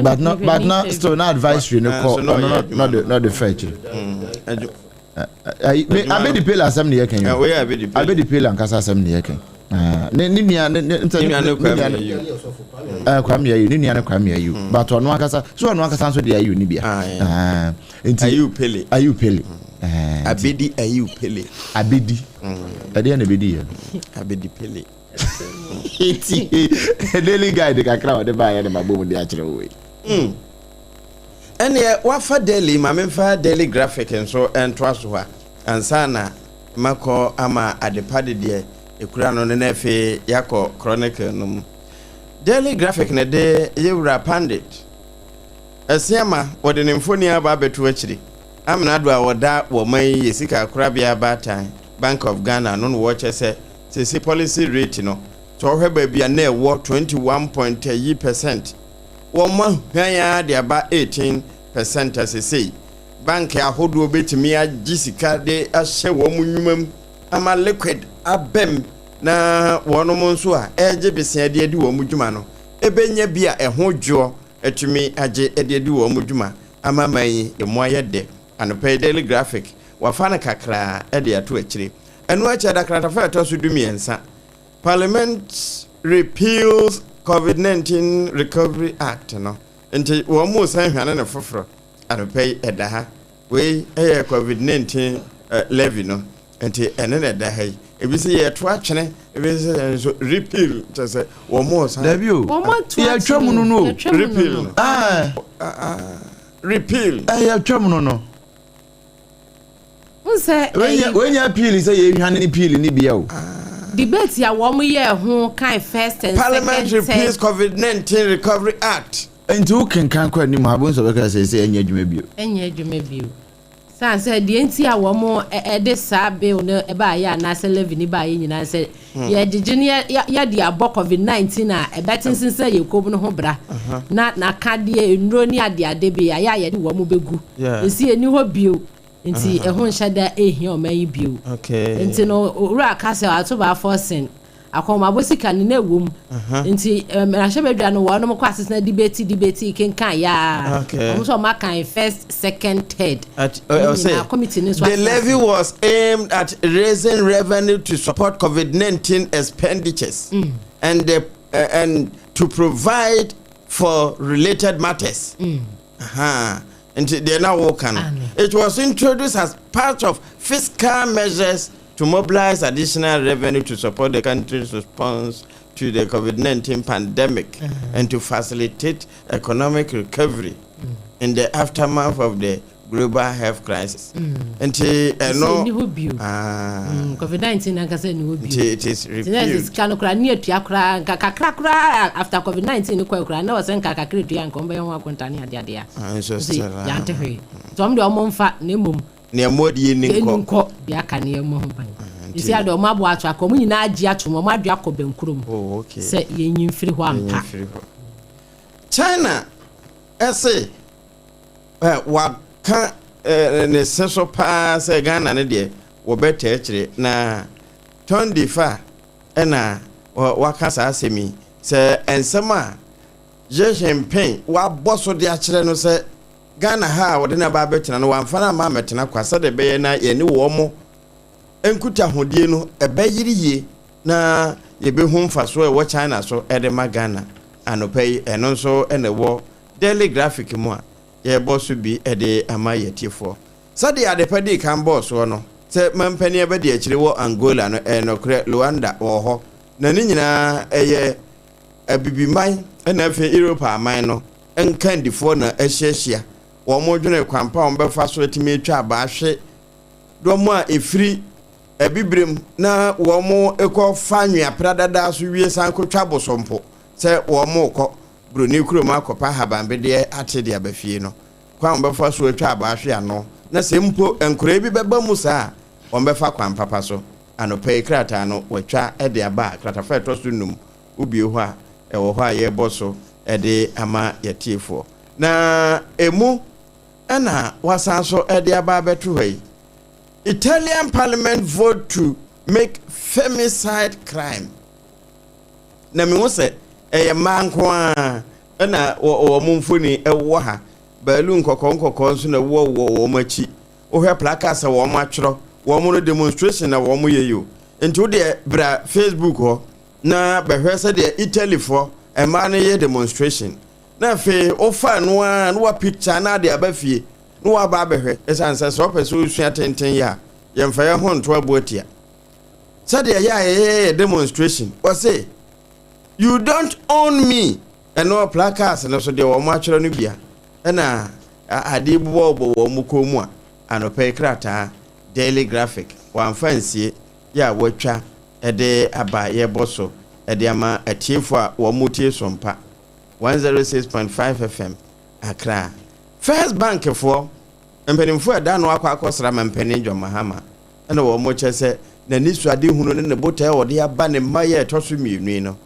But not still na advisory no kɔ ɔno not the fɛ akyire. Abedi Pele asɛm ne yɛ kɛn yi, Abedi Pele ankasa asɛm ne yɛ kɛn. Ne nua ne nta ne nua ne Kwame Ayew, ne nua ne Kwame Ayew, but ɔno ankasa so, ɔno ankasa nso de Ayew ne bia nti Ayew Pele. Ayew Pele. Abedi Ayew Pele. Abedi ɛdeɛ na ebedi yɛ no. Abedi Pele. Nti Daily Guide kakra a ɔde baa yɛ ne ma bɔ mu de akyerɛ wo yi. Ɛneɛ wafa Daily, ma memfa Daily Graphic nso ntoa so hɔ a ansa na makɔ ama Adepa de deɛ ɛkura no no na afei yɛakɔ Chronicle no mu. Daily Graphic na de yɛwura Pandit Ɛseama wɔde ne mfoni aba abɛto akyiri amena do a wɔda wɔ man yi yɛ sika akorabea baatan Bank of Ghana no, no wɔkyɛ sɛ sese policy rate no sɛ ɔhwɛ baabi a na ɛwɔ 21 point ayi percent, wɔn ahwan ara de aba 18% asesei. Bank ahodoɔ bɛtumi agye sika de ahyɛ wɔn nnwuma mu ama liquid abam, na wɔnom nso a ɛregye besia de adi wɔn dwuma no ɛbɛnya bi a ɛho dwoɔ atumi agye de adi wɔn dwuma ama man yi emu ayɛ dɛ. Anɔpa yi Daily Graphic wafa no kakraa de ato akyire. Ɛno akyi, adakratafa a ɛtɔ so 13, Parliament repeals COVID-19 Recovery Act no, nti wɔn mu san hwane ne foforɔ. Anɔpa yi ɛda ha. Wei ɛyɛ COVID-19 levy no, nti ɛne na ɛda ha yi. Ebi sɛ yɛto atwene, ebi sɛ yɛn nso repeal, kyerɛ sɛ wɔn mu san. Dabi o. Wɔn ato Yɛtwa mu no no o. Yɛtwa mu no Repeal no. no. Ah, Repeal. Yɛtwa mu no. N sɛ Wenya ɛyi wenya peel sɛ yɛhwane ne peel ne bia o. Debate a wɔn yɛ ho kan first and Parliament second, repeals third. COVID-19 Recovery Act. Nti wo kenkan kɔ anim ha bo nso bɛka sɛ ɛnyɛ adwuma bio. Ɛnyɛ adwuma bio, san sɛ deɛ nti a wɔn ɛde saa bill no ɛbaayɛ anaasɛ levy no baayɛ nyinaa sɛ yɛgyegye ne yɛde abɔ COVID-19 a ɛbɛtenten sɛ yɛ kom no ho bra na n'akadeɛ, nnuro ne adeade bi ayɛ a yɛde wɔn bɛgu esi eni hɔ bio, nti ɛho nhyɛ da ehia ɔman yi bio. Nti no owura kasa Ato Baah Forson akɔnmabɔ sika ne na ɛwɔ mu, nti mmarahyɛbadwa no wɔn kɔ asesena debate kenkan yaa. Wɔn nso wɔn akan first, second, third. At, Wɔn say, nyinaa committee no nso the atena levy ase. was aimed at raising revenue to support COVID-19 expenditures and to provide for related matters. Aha. Nti deɛ na wɔka no. Amen. It was introduced as part of fiscal measures to mobilize additional revenue to support the country's response to the COVID-19 pandemic and to facilitate economic recovery in the aftermath of the global health crisis. Nti ɛno ɛno ni hɔ bio. Ah, COVID-19 nankasa ni hɔ bio. Nti it is nti na ɛsɛ repealed. Sika no koraa ne atua koraa nka kakra koraa after COVID-19 no kɔɛ koraa na wɔsɛ nka kakra etua nka ɔmbɛyɛ ho akonta ne adeade a. Ah, nso nti still, ah. yɛante hwee, nti ɔmo deɛ ɔmo mfa na mmom Nea mmɔdie ni ɛnu nkɔ. Nkɔ deɛ aka ne yɛmmɔ ho ban. Nti- Nti ade ɔmo aboa ato aka, ɔmo nyinaa agye ato mu, ɔmo adwe akɔ bɛnkurom sɛ yɛnyi mfiri hɔ ampa. Yɛnyi mfiri hɔ. China ɛse waka ne se so paa sɛ Ghana no deɛ wɔbɛta akyire na Tɔn fa ɛna waka saa asɛm yi sɛ nsɛm a Xi Jinping wabɔ so de akyerɛ no sɛ Ghana ha a wɔde no aba abɛtena no, wamfa no ama amɛtena kwa sɛdeɛ ɛbɛyɛ na yɛne wɔn mo nkutahodie no ɛbɛyere yie na yɛbɛhu mfasoɔ a ɛwɔ China so ɛde ma Ghana. Anɔpa yi ɛno nso ɛna ɛwɔ Daily Graphic mu a yɛbɔ so bi ɛde ama yɛtiefoɔ. Sɛdeɛ adepa dii kan bɔɔ soɔ no sɛ mampanin bɛde akyire wɔ Angola no, ɛyɛ nokorɛ, Luanda wɔ hɔ na ne nyinaa ɛyɛ abibiman ɛna afei Europe aman no nkandifoɔ na ahyiahyia wɔn mo dwene kwan pa a wɔn bɛfa so atumi atwa abaahwe dɔm a ɛfiri abibirem na wɔn mo kɔ fa nwea pradada so wie san kɔtwa bosompo sɛ wɔn mo kɔ buroni kurom akɔpa ahabanbedeɛ ate de aba fie no, kwan a wɔbɛfa so atwa abaahwe ano na sɛ mpo nkoraa bi bɛba mu saa a, wɔn bɛfa kwan papa so. Anɔpa yi krataa no wɔatwa de aba a kratafa a ɛtɔ so num wobie hɔ a ɛwɔ hɔ a yɛrebɔ so de ama yɛtiefoɔ na emu ɛna wasan so de aba abɛto hɔ yi. Italian Parliament vote to make femicide crime, na mehu sɛ ɛyɛ mmaa nko a ɛna wɔ wɔn mfoni ɛwɔ ha. Baalu nkɔkɔɔ nkɔkɔɔ nso na ɛwɔ wɔ wɔn akyi. Wohwɛ placards a wɔn atwerɛ wɔn no, demonstration na wɔn yɛ yi o. Nti wodeɛ bra Facebook hɔ na bɛhwɛ sɛdeɛ Italyfoɔ mmaa no yɛ demonstration, na afei wofa no a na wa picture na ade aba fie na waba abɛhwɛ, ɛsiane sɛ wopɛ sɛ wosua tenten yɛ a yɛmfa yɛn ho nto aboa tia sɛdeɛ ɛyɛ a yɛyɛ demonstration. Wɔse "You don't own me". Ɛno placards no so deɛ wɔn atwerɛ no bia ɛna adeɛ bobɔbɔ wɔn mu kɔn mu a anɔpɛ yi krataa Daily Graphic wɔamfa nsie yɛ a wɔatwa ɛde aba yɛbɔ so ɛde ama atiefoɔ a wɔn mu tie Sompa 106.5 FM Accra. First Bank foɔ mpanimfoɔ ɛda no akɔ akɔsra ma mpanin John Mahama ɛna wɔn mo kyɛ sɛ n'ani so ade hunu ne ne botae a wɔde aba ne mma yɛ ɛtɔ so mmienu yi no.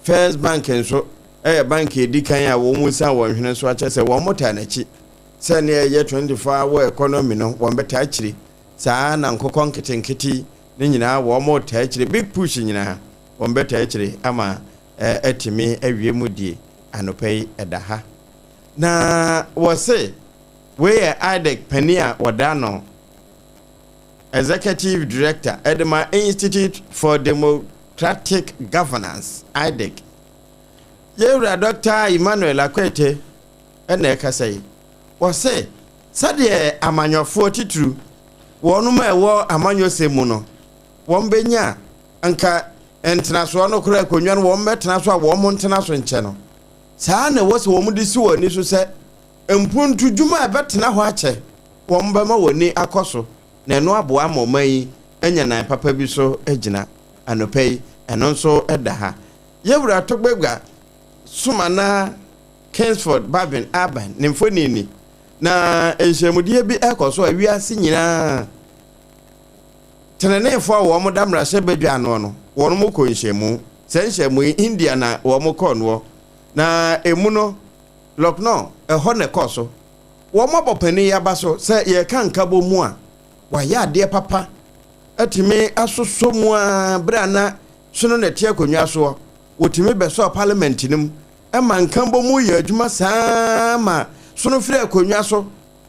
First Bank nso ɛyɛ bank edi kan a wɔn mu san wɔn hwene so akyɛ sɛ wɔn mo taa n'akyi. Sɛnea ɛyɛ 24 hour economy no, wɔn bɛtaa akyire. Saa na nkokɔ nketenkete ne nyinaa wɔn taa akyire. Big push nyinaa wɔn bɛtaa akyire ama atumi awie mu die. Anɔpa yi ɛda ha. Na wɔse wei yɛ IDEC panin a wɔda no Executive Director ɛde ma Institute for Democratic Governance, IDEC. Yɛwura Dr. Emmanuel Akwete ɛna ɛkasa yi. Wɔse sɛdeɛ amanyɔfoɔ titiri wɔnom a ɛwɔ amanyɔsɛm mu no, wɔn bɛnya nka ntenasoɔ no koraa, akonnwa no wɔn bɛtena so a wɔn ntena so nkyɛ no, saa na ɛwɔ sɛ wɔn de si wɔn ani so sɛ mpuntu dwuma a ɛbɛtena hɔ akyɛ, wɔn bɛma wɔn ani akɔ so na ɛno aboa ama ɔman yi anya nan papa bi so gyina. Anɔpa yi ɛno nso da ha. Yɛwura Togbega Sumana Kingsford Babin Aban ne mfoni ni. Na nhyiamudeɛ bi ɛkɔ so a wiase nyinaa teneneefoɔ a wɔn da mmarahyɛ badwa ano no, wɔn mo kɔ nhyiamu. Sɛ nhyiamu yi, India na wɔn kɔɔ noɔ, na emu no Lucknow, ɛhɔ na ɛkɔɔ so. Wɔn abɔ panin yi aba so sɛ yɛreka nkabɔ mu a, wayɛ adeɛ papa, atumi asosɔ mu a berɛ a na sono na ɛte akonnwa soɔ, wɔtumi bɛsɔɔ parliament no mu ɛma nkabɔ mu yɛ adwuma saa ma sono firi akonnwa so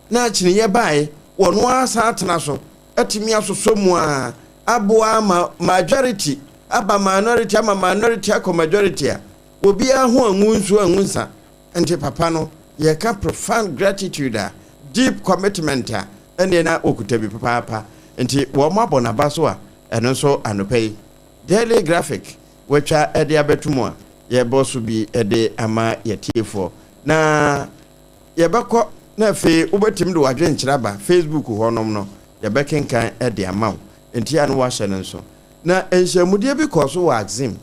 na akyiniiɛ baeɛ, wɔn asan atena so atumi asosɔ mu a aboa ma majority aba minority, ama minority akɔ majority a obiara ho angu nsuo angu nsa. Nti papa no, yɛka profound gratitude a, deep commitment a, ɛneɛ na wɔkuta bi papaapa. Nti wɔn abɔ n'aba so a ɛno nso anɔpa yi Daily Graphic wɔatwa ɛde abɛto mu a yɛbɔ so bi ɛde ama yɛtiefoɔ. Na yɛbɛkɔ na afei wobɛtumi de wadwenkyerɛ aba Facebook hɔnom no, yɛbɛkenkan ɛde ama wo. Nti a no wahyɛ no nso na nhyiamudeɛ bi kɔɔ so wɔ Axim,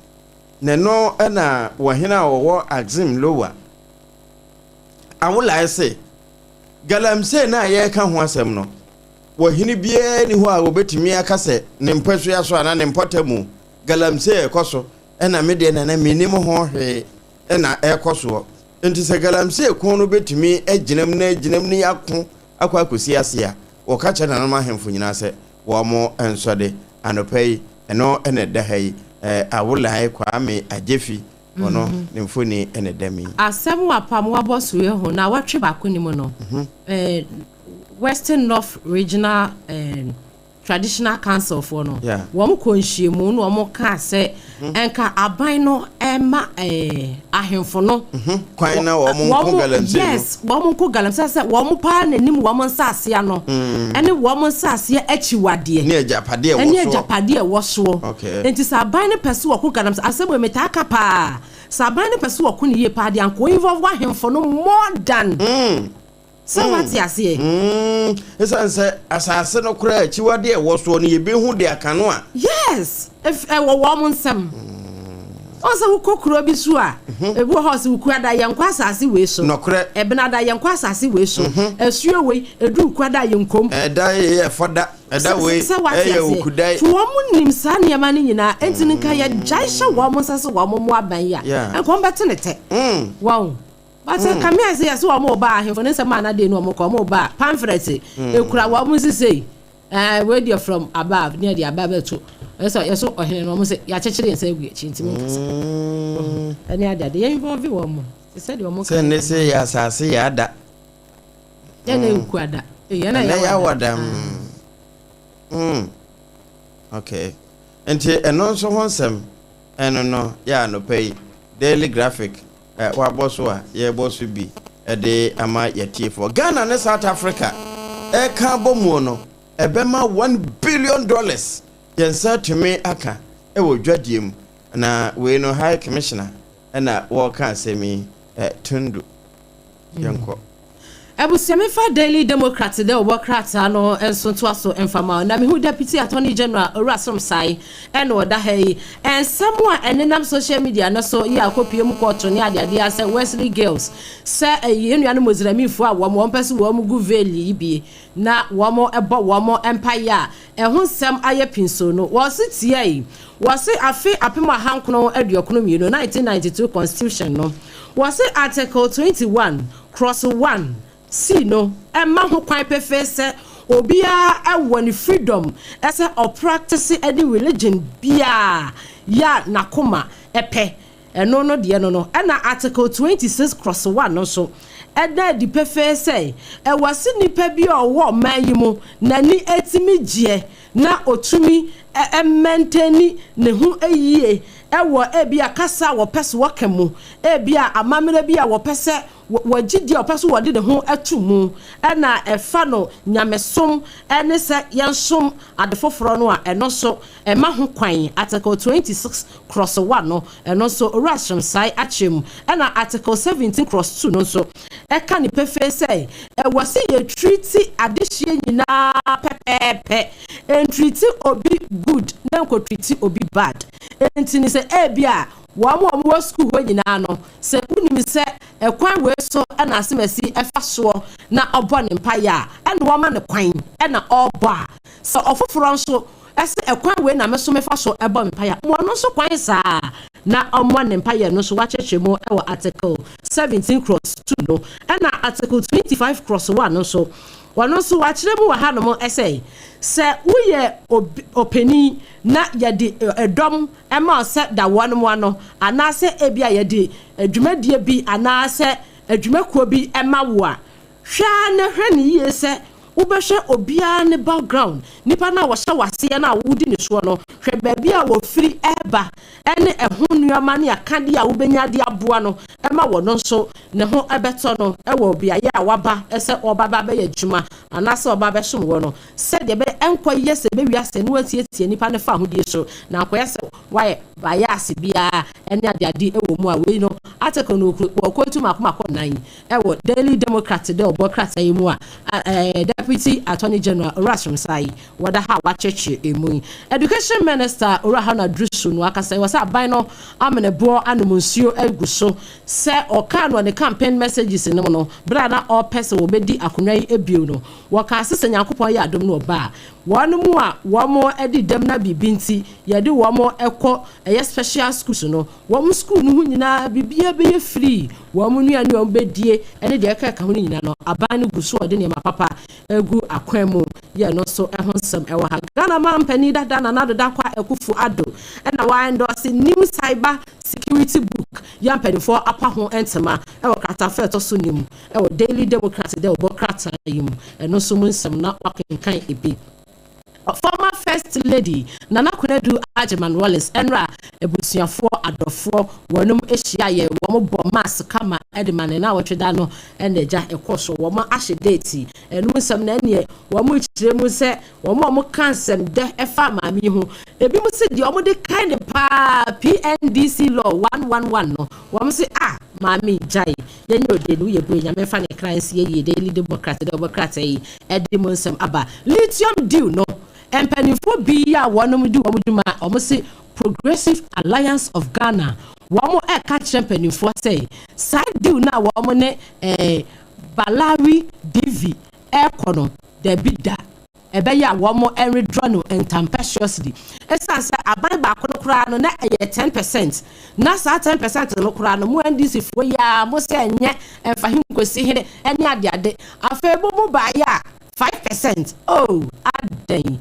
na ɛno ɛna wɔhene a wɔwɔ Axim Lower Awolae se galamsey no a yɛreka ho asɛm no, wɔhene biara ni hɔ a wɔbɛtumi aka sɛ ne mpasua so anaa ne mpɔta mu galamsey ɛkɔ so, ɛna me deɛ nana mennim ho hwee ɛna ɛrekɔ soɔ. Nti sɛ galamsey ko no bɛtumi agyinam na agyinam ne yɛako akɔ akɔsi ase a, wɔka kyerɛ nananom ahemfo nyinaa sɛ wɔn mo nsɔde. Anɔpa yi ɛno ɛna ɛda ha yi. Awolae Kwame Agyefi, ɔno ne mfoni ɛna ɛda mi. Asɛm wapam wabɔ so yɛ ho na watwe baako ne mu no, Western North Regional Traditional Council foɔ no, wɔn kɔ nhyiamu na wɔn kaa sɛ nka aban no ɛma ahemfo no kwan na wɔn nko galamsey no. Yes, wɔn nko galamsey sɛ wɔn paa n'anim wɔn nsaase ano ɛne wɔn nsaase akyiwadeɛ ne agyapadeɛ ɛne wɔ soɔ. Agyapadeɛ ɛwɔ soɔ. Nti sɛ aban no pɛ sɛ wɔko galamsey, asɛm wɔ metaa ka paa, sɛ aban no pɛ sɛ wɔko ne yie paa deɛ, anka involve ahemfo no more than sɛ wate aseɛ. Ɛsiane sɛ asase no koraa akyiwadeɛ ɛwɔ soɔ no, yɛbɛhu de aka no a. Yes, ɛwɔ wɔn nsɛm. Ɔn sɛ wokɔ kuro bi so a, ebi wɔ hɔ sɛ wukuada yɛnkɔ asase wei so. Nɔkorɛ. Ɛbenada yɛnkɔ asase wei so. Asuo wei edu wukuada yɛn nkom. Ɛda yɛ fɔda, ɛda wei sɛ wate ɛyɛ aseɛ. Okuda. To wɔn nim saa nneɛma no nyinaa, enti no nka yɛgyae hyɛ wɔn nsa sɛ wɔn mo aban yi a, nka wɔn bɛte ne tɛ. Wɔn but kame ayɛ sɛ yɛsɛ wɔn ba ahemfo ne nsɛm a anade no wɔn kɔ wɔn ba pamphlet ekura wɔn sisei, wei deɛ from above ne yɛde aba bɛto ɛsɛ yɛso ɔhene no, wɔn sɛ yɛakyekyere yɛn nsa agu akyi, ntumi nkasa ɛne ade ade yɛn involve wɔn mo te sɛ deɛ wɔn sɛ ne sɛ yɛ asase yɛ ada. Yɛn na ewu ada yɛn na ɛnɛ yɛ yɛawɔ da. Okay, nti ɛno nso ho nsɛm ɛno no yɛ anɔpa yi Daily Graphic wabɔ so a yɛbɔ so bi ɛde ama yɛtiefoɔ. Ghana ne South Africa ɛka bɔ muo no, ɛbɛma $1 billion yɛn nsa tumi aka ɛwɔ dwadie mu. Na wei no, High Commissioner ɛna wɔreka asɛm yi. Tundu, yɛnkɔ. Abusuamefa Daily Democrat dɛ wɔbɔ krataa no nso ntoa so mfama na mehu Deputy Attorney General Owura Somsae ɛna ɔda ha yi. Nsɛm a ɛnenam social media no so yɛ akɔpie mu kɔɔto ne adeadeɛ sɛ Wesley Girls, sɛ yɛn nuanom Muslimfoɔ a wɔn pɛ sɛ wɔn gu veil yi bie na wɔn bɔ wɔn mpaeɛ a ɛho nsɛm ayɛ pinso no, wɔsi tie yi, wɔsi afe 1992 1992 constitution no, wɔsi article 21 clause 1. C no ɛma ho kwan pefee sɛ obiara ɛwɔ ne freedom ɛsɛ ɔpractice ɛne religion biara yɛ a n'akoma ɛpɛ. Ɛno no deɛ no, ɛna Article 26 clause 1 no nso ɛda adi pefee sɛ ɛwɔ se nipa bi a ɔwɔ ɔman yi mu n'ani etimi gyeɛ na otumi ɛmaintain ne ho yie ɛwɔ ebi a kasa a wɔpɛ so wɔka mu, ebi a amammerɛ bi a wɔpɛ sɛ wɔgye di a wɔpɛ so wɔde ne ho ato mu, ɛna ɛfa no nyamesom ɛne sɛ yɛnsom ade foforɔ no a, ɛno nso ɛma ho kwan. Article 26 clause 1 no, ɛno nso Owura Srem-Sai akyerɛ mu. Ɛna Article 17 clause 2 no nso ɛka ne pefee sɛ ɛwɔ sɛ yɛtreat adehyeɛ nyinaa pɛpɛɛpɛ, ntreat obi good na nkɔtreat obi bad. Nti ne sɛ ebi a wɔn a wɔwɔ sukuu hɔ nyinaa no, sɛ wonim sɛ ɛkwan wei so ɛna asemasi ɛfa soɔ na ɔbɔ ne mpaeɛ a, ɛna wɔma ne kwan ɛna ɔrebɔ a, sɛ ɔfoforɔ nso ɛsɛ ɛkwan wei na meso mefa so ɛbɔ mpaeɛ a, wɔn nso kwan saa na ɔmmɔ ne mpaeɛ no nso. Wakyerɛkyerɛ mu ɛwɔ Article 17 clause 2 no. Ɛna Article 25 clause 1 no nso, wɔn nso wakyerɛ mu wɔ hanom ɛsɛ sɛ woyɛ ɔpanin na yɛde ɛdɔm ɛma sɛ da wɔn mu ano, anaasɛ ebi a yɛde adwumadie bi anaasɛ adwumakuo bi ɛma wo a, hwɛ a na hwɛ ne yie sɛ wobɛhwɛ obiara ne background, nipa no a wɔhyɛ w'aseɛ no a wodi ne soɔ no, hwɛ baabi a wɔfiri ɛreba ɛne ɛho nneɛma ne akadeɛ a wobɛnya de aboa no ɛma wɔn nso ne ho ɛbɛtɔ no ɛwɔ beaeɛ a waba ɛsɛ ɔba ba bɛyɛ adwuma anaasɛ ɔba bɛsom wɔ no, sɛdeɛ bɛ ɛnkɔ yɛ sɛ bɛwi asɛ ne watietie nipa ne fa ahodie so na akɔyɛ sɛ wayɛ bias biara ɛne adeade ɛwɔ mu a. Wei no, article no wɔkɔtu mako mako nan ɛwɔ Daily Democrat dɛ ɔbɔ krataa yi mu a Deputy Attorney General Owura Srem-Sai wɔda ha a wakyerɛkyerɛ emu yi. Education Minister Owura Haruna Iddrisu no akasa wɔ sɛ aban no ameneboɔ anom nsuo agu so sɛ ɔkaa no ne campaign messages no mu no, berɛ a na ɔrepɛ sɛ wɔbɛdi akonnwa yi ebio no, wɔkaa sɛ sɛ Nyankopɔn yɛ adom no ɔba a, wɔn mu a wɔn de dɛm na biribi nti yɛde wɔn kɔ ɛyɛ special schools no, wɔn school no ho nyinaa biribiara bɛyɛ free, wɔn nnuane a wɔn bɛdie ɛne deɛ ɛka ɛka ho no nyinaa no, aban no gu so ɔde nneɛma papa egu akwan mu yɛ. No nso ɛho nsɛm ɛwɔ ha. Ghana man panin dada Nana Addo Dankwa Akufo Addo ɛna wɔaendorse new cyber security book yɛ mpanimfoɔ apa ho ntoma ɛwɔ kratafa ɛtɔ so nim ɛwɔ Daily Democrat dɛ ɔbɔ krataa yi mu. Ɛno nso mu nsɛm na wakenkan ebi. Former First Lady Nana Konadu Agyeman Rawlings, ɛnra abusuafoɔ, adɔfoɔ wɔnom ahyia yɛ wɔn bɔ mass kama ɛde ma ne na wɔtwe da no ɛna agya ɛkɔ so wɔn ahyɛ date. Ɛnum nsɛm na ɛneɛ wɔn kyerɛ mu sɛ wɔn a wɔn ka nsɛm dɛ ɛfa maame yi ho, ebi mo si deɛ wɔn de kan ne paa PNDC Law 111 no, wɔn si a maame gyae yɛnyɛ ode no yɛ bu Nyame fa ne kran si yie. Daily Democrat dɛ ɔbɔ krataa yi ɛde mu nsɛm aba. Lithium deal no, mpanimfoɔ bi a wɔnom di wɔn dwuma, wɔn si Progressive Alliance of Ghana, wɔn ɛka kyerɛ mpanimfoɔ sɛ saa deal no a wɔn ne Balari DV ɛrekɔ no, dabi da, ɛbɛyɛ a wɔn ɛwithdraw no instantaneously, ɛsiane sɛ aban baako no koraa no na ɛyɛ 10%, na saa 10% no koraa no, mo NDC foɔ yi a mo sɛ ɛnyɛ ɛnfa he nkosi hene ɛne adeade, afei mo baayɛ a 5%, oh, adan.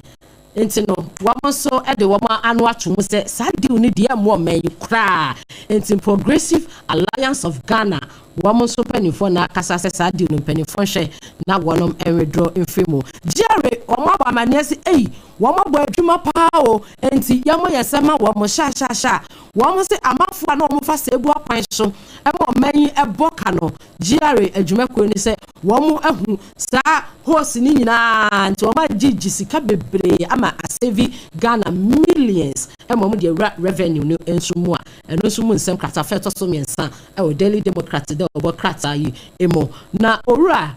Nti no wɔn nso de wɔn ano ato mu sɛ saa deal no deɛ mmoa ɔman yi koraa. Nti Progressive Alliance of Ghana wɔn nso mpanimfoɔ na akasa sɛ saa deal no, mpanimfoɔ nhwɛ na wɔn nwithdraw mfiri mu. GRA wɔn abɔ amaneɛ sɛ eyi wɔn abɔ adwuma paa o, nti yɛn yɛ sɛ ma wɔn hyɛahyɛahyɛ a wɔn sɛ amanfoɔ a na wɔn fa sɛ ebu akwan so ɛma ɔman yi ɛbɔ ka no. GRA adwumakuo ni sɛ wɔn ahu saa host ne nyinaa, nti wɔn agyegye sika bebree ama asave Ghana millions ɛma wɔn de awura revenue no nso mu a. Ɛno nso mu nsɛm kratafa ɛtɔ so mmiɛnsa ɛwɔ Daily Democrat dɛ ɔbɔ krataa yi mu. Na Owura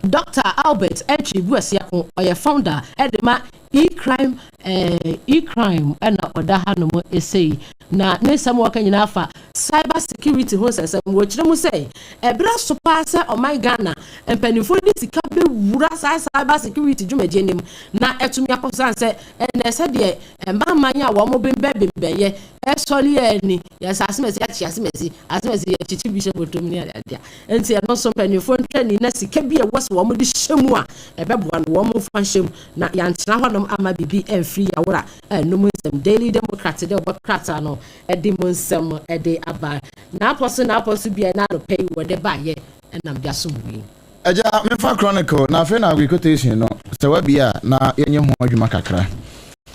Dr Albert Antwi Boasiako, ɔyɛ founder ɛde ma e-crime E-crime ɛna ɔda hanom esei, na ne nsɛm wɔka nyinaa fa cyber security ho nsɛnsɛm. Wɔkyerɛ mu sɛ ɛberɛ so paa sɛ ɔman Ghana mpanimfoɔ de sika bɛwura saa cyber security dwumadie no mu na ɛtumi akɔ san sɛ ɛnɛ sɛdeɛ mmaaman a wɔn bembɛbembɛyɛ ɛsɔre yɛ ani yɛsɛ asemɛsi akyi asemɛsi asemɛsi yɛkyikyi bi hyɛ bɔtɔm ne adeadea. Nti ɛno nso mpanimfoɔ ntwɛni na sika bi a ɛwɔ sɛ wɔn de hyɛ mu a ɛbɛboa no, wɔn mfa nhyɛ mu na yɛantena hɔnom ama biribi ɛmfiri yawora. Ɛnum nsɛm Daily Democrat de ɔbɔ krataa no ɛde mu nsɛm ɛde aba n'apɔ so bia n'anɔpɛ yi wɔde baayɛ ɛnam de asom wi. Agya, memfa Chronicle na afei na agri quotation no sɛ wabi a na yɛnyɛ ho adwuma kakra.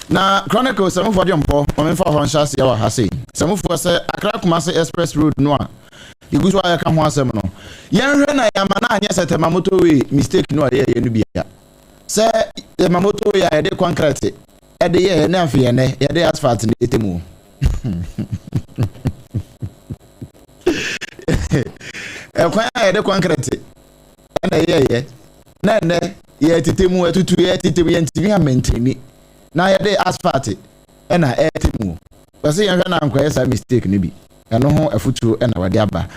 Na Chronicle sɛ mofoɔ de mpɔ ma memfa hɔ nhyɛ aseɛ wɔ ha sei sɛ mofoɔ sɛ Accra Kumase Express Road no a yɛgu so a yɛka ho asɛm no, yɛnhwɛ na yɛama no anyɛ sɛ Tema motorway mistake no a yɛyɛ no bia, sɛ Tema motorway a yɛde concrete ɛde yɛɛ ne afei ɛnɛ yɛde asphalt no ɛtɛ mu. Ɛkwan a yɛde concrete ɛna ɛyɛyɛ na ɛnɛ yɛtete mu ɛtutu, yɛtete mu, yɛntumi amaintain na yɛde asphalt ɛna ɛɛte mu. Wɔsɛ yɛnhwɛ na nkɔyɛ saa mistake no bi. Ɛno ho afotuo ɛna wɔde aba.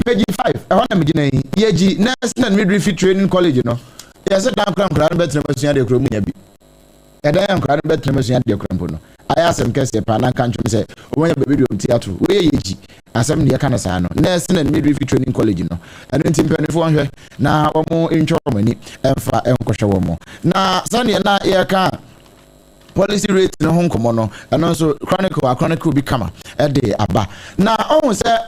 Page 5 ɛhɔ na megyina yi. Yɛgyi Nursing and Midwifery Training College no, yɛsɛ dan kora nkora no bɛtena mu asua deɛ kuro mu nya bi. Ɛdan yɛ nkora no bɛtena mu asua deɛ kora mpo no ayɛ asɛm kɛseɛ paa na nka ntwom sɛ wɔnya baabi de wɔn ti ato. Wɔyɛ yɛgyi asɛm ne yɛka no saa no, Nursing and Midwifery Training College no. Ɛno nti mpanimfoɔ nhwɛ na wɔn ntwa wɔn ani ɛmfa nkɔhwɛ wɔn. Na sɛdeɛ na yɛka policy rate no ho nkɔmmɔ no, ɛno nso Chronicle a Chronicle bi kama ɛde aba na ɔhu sɛ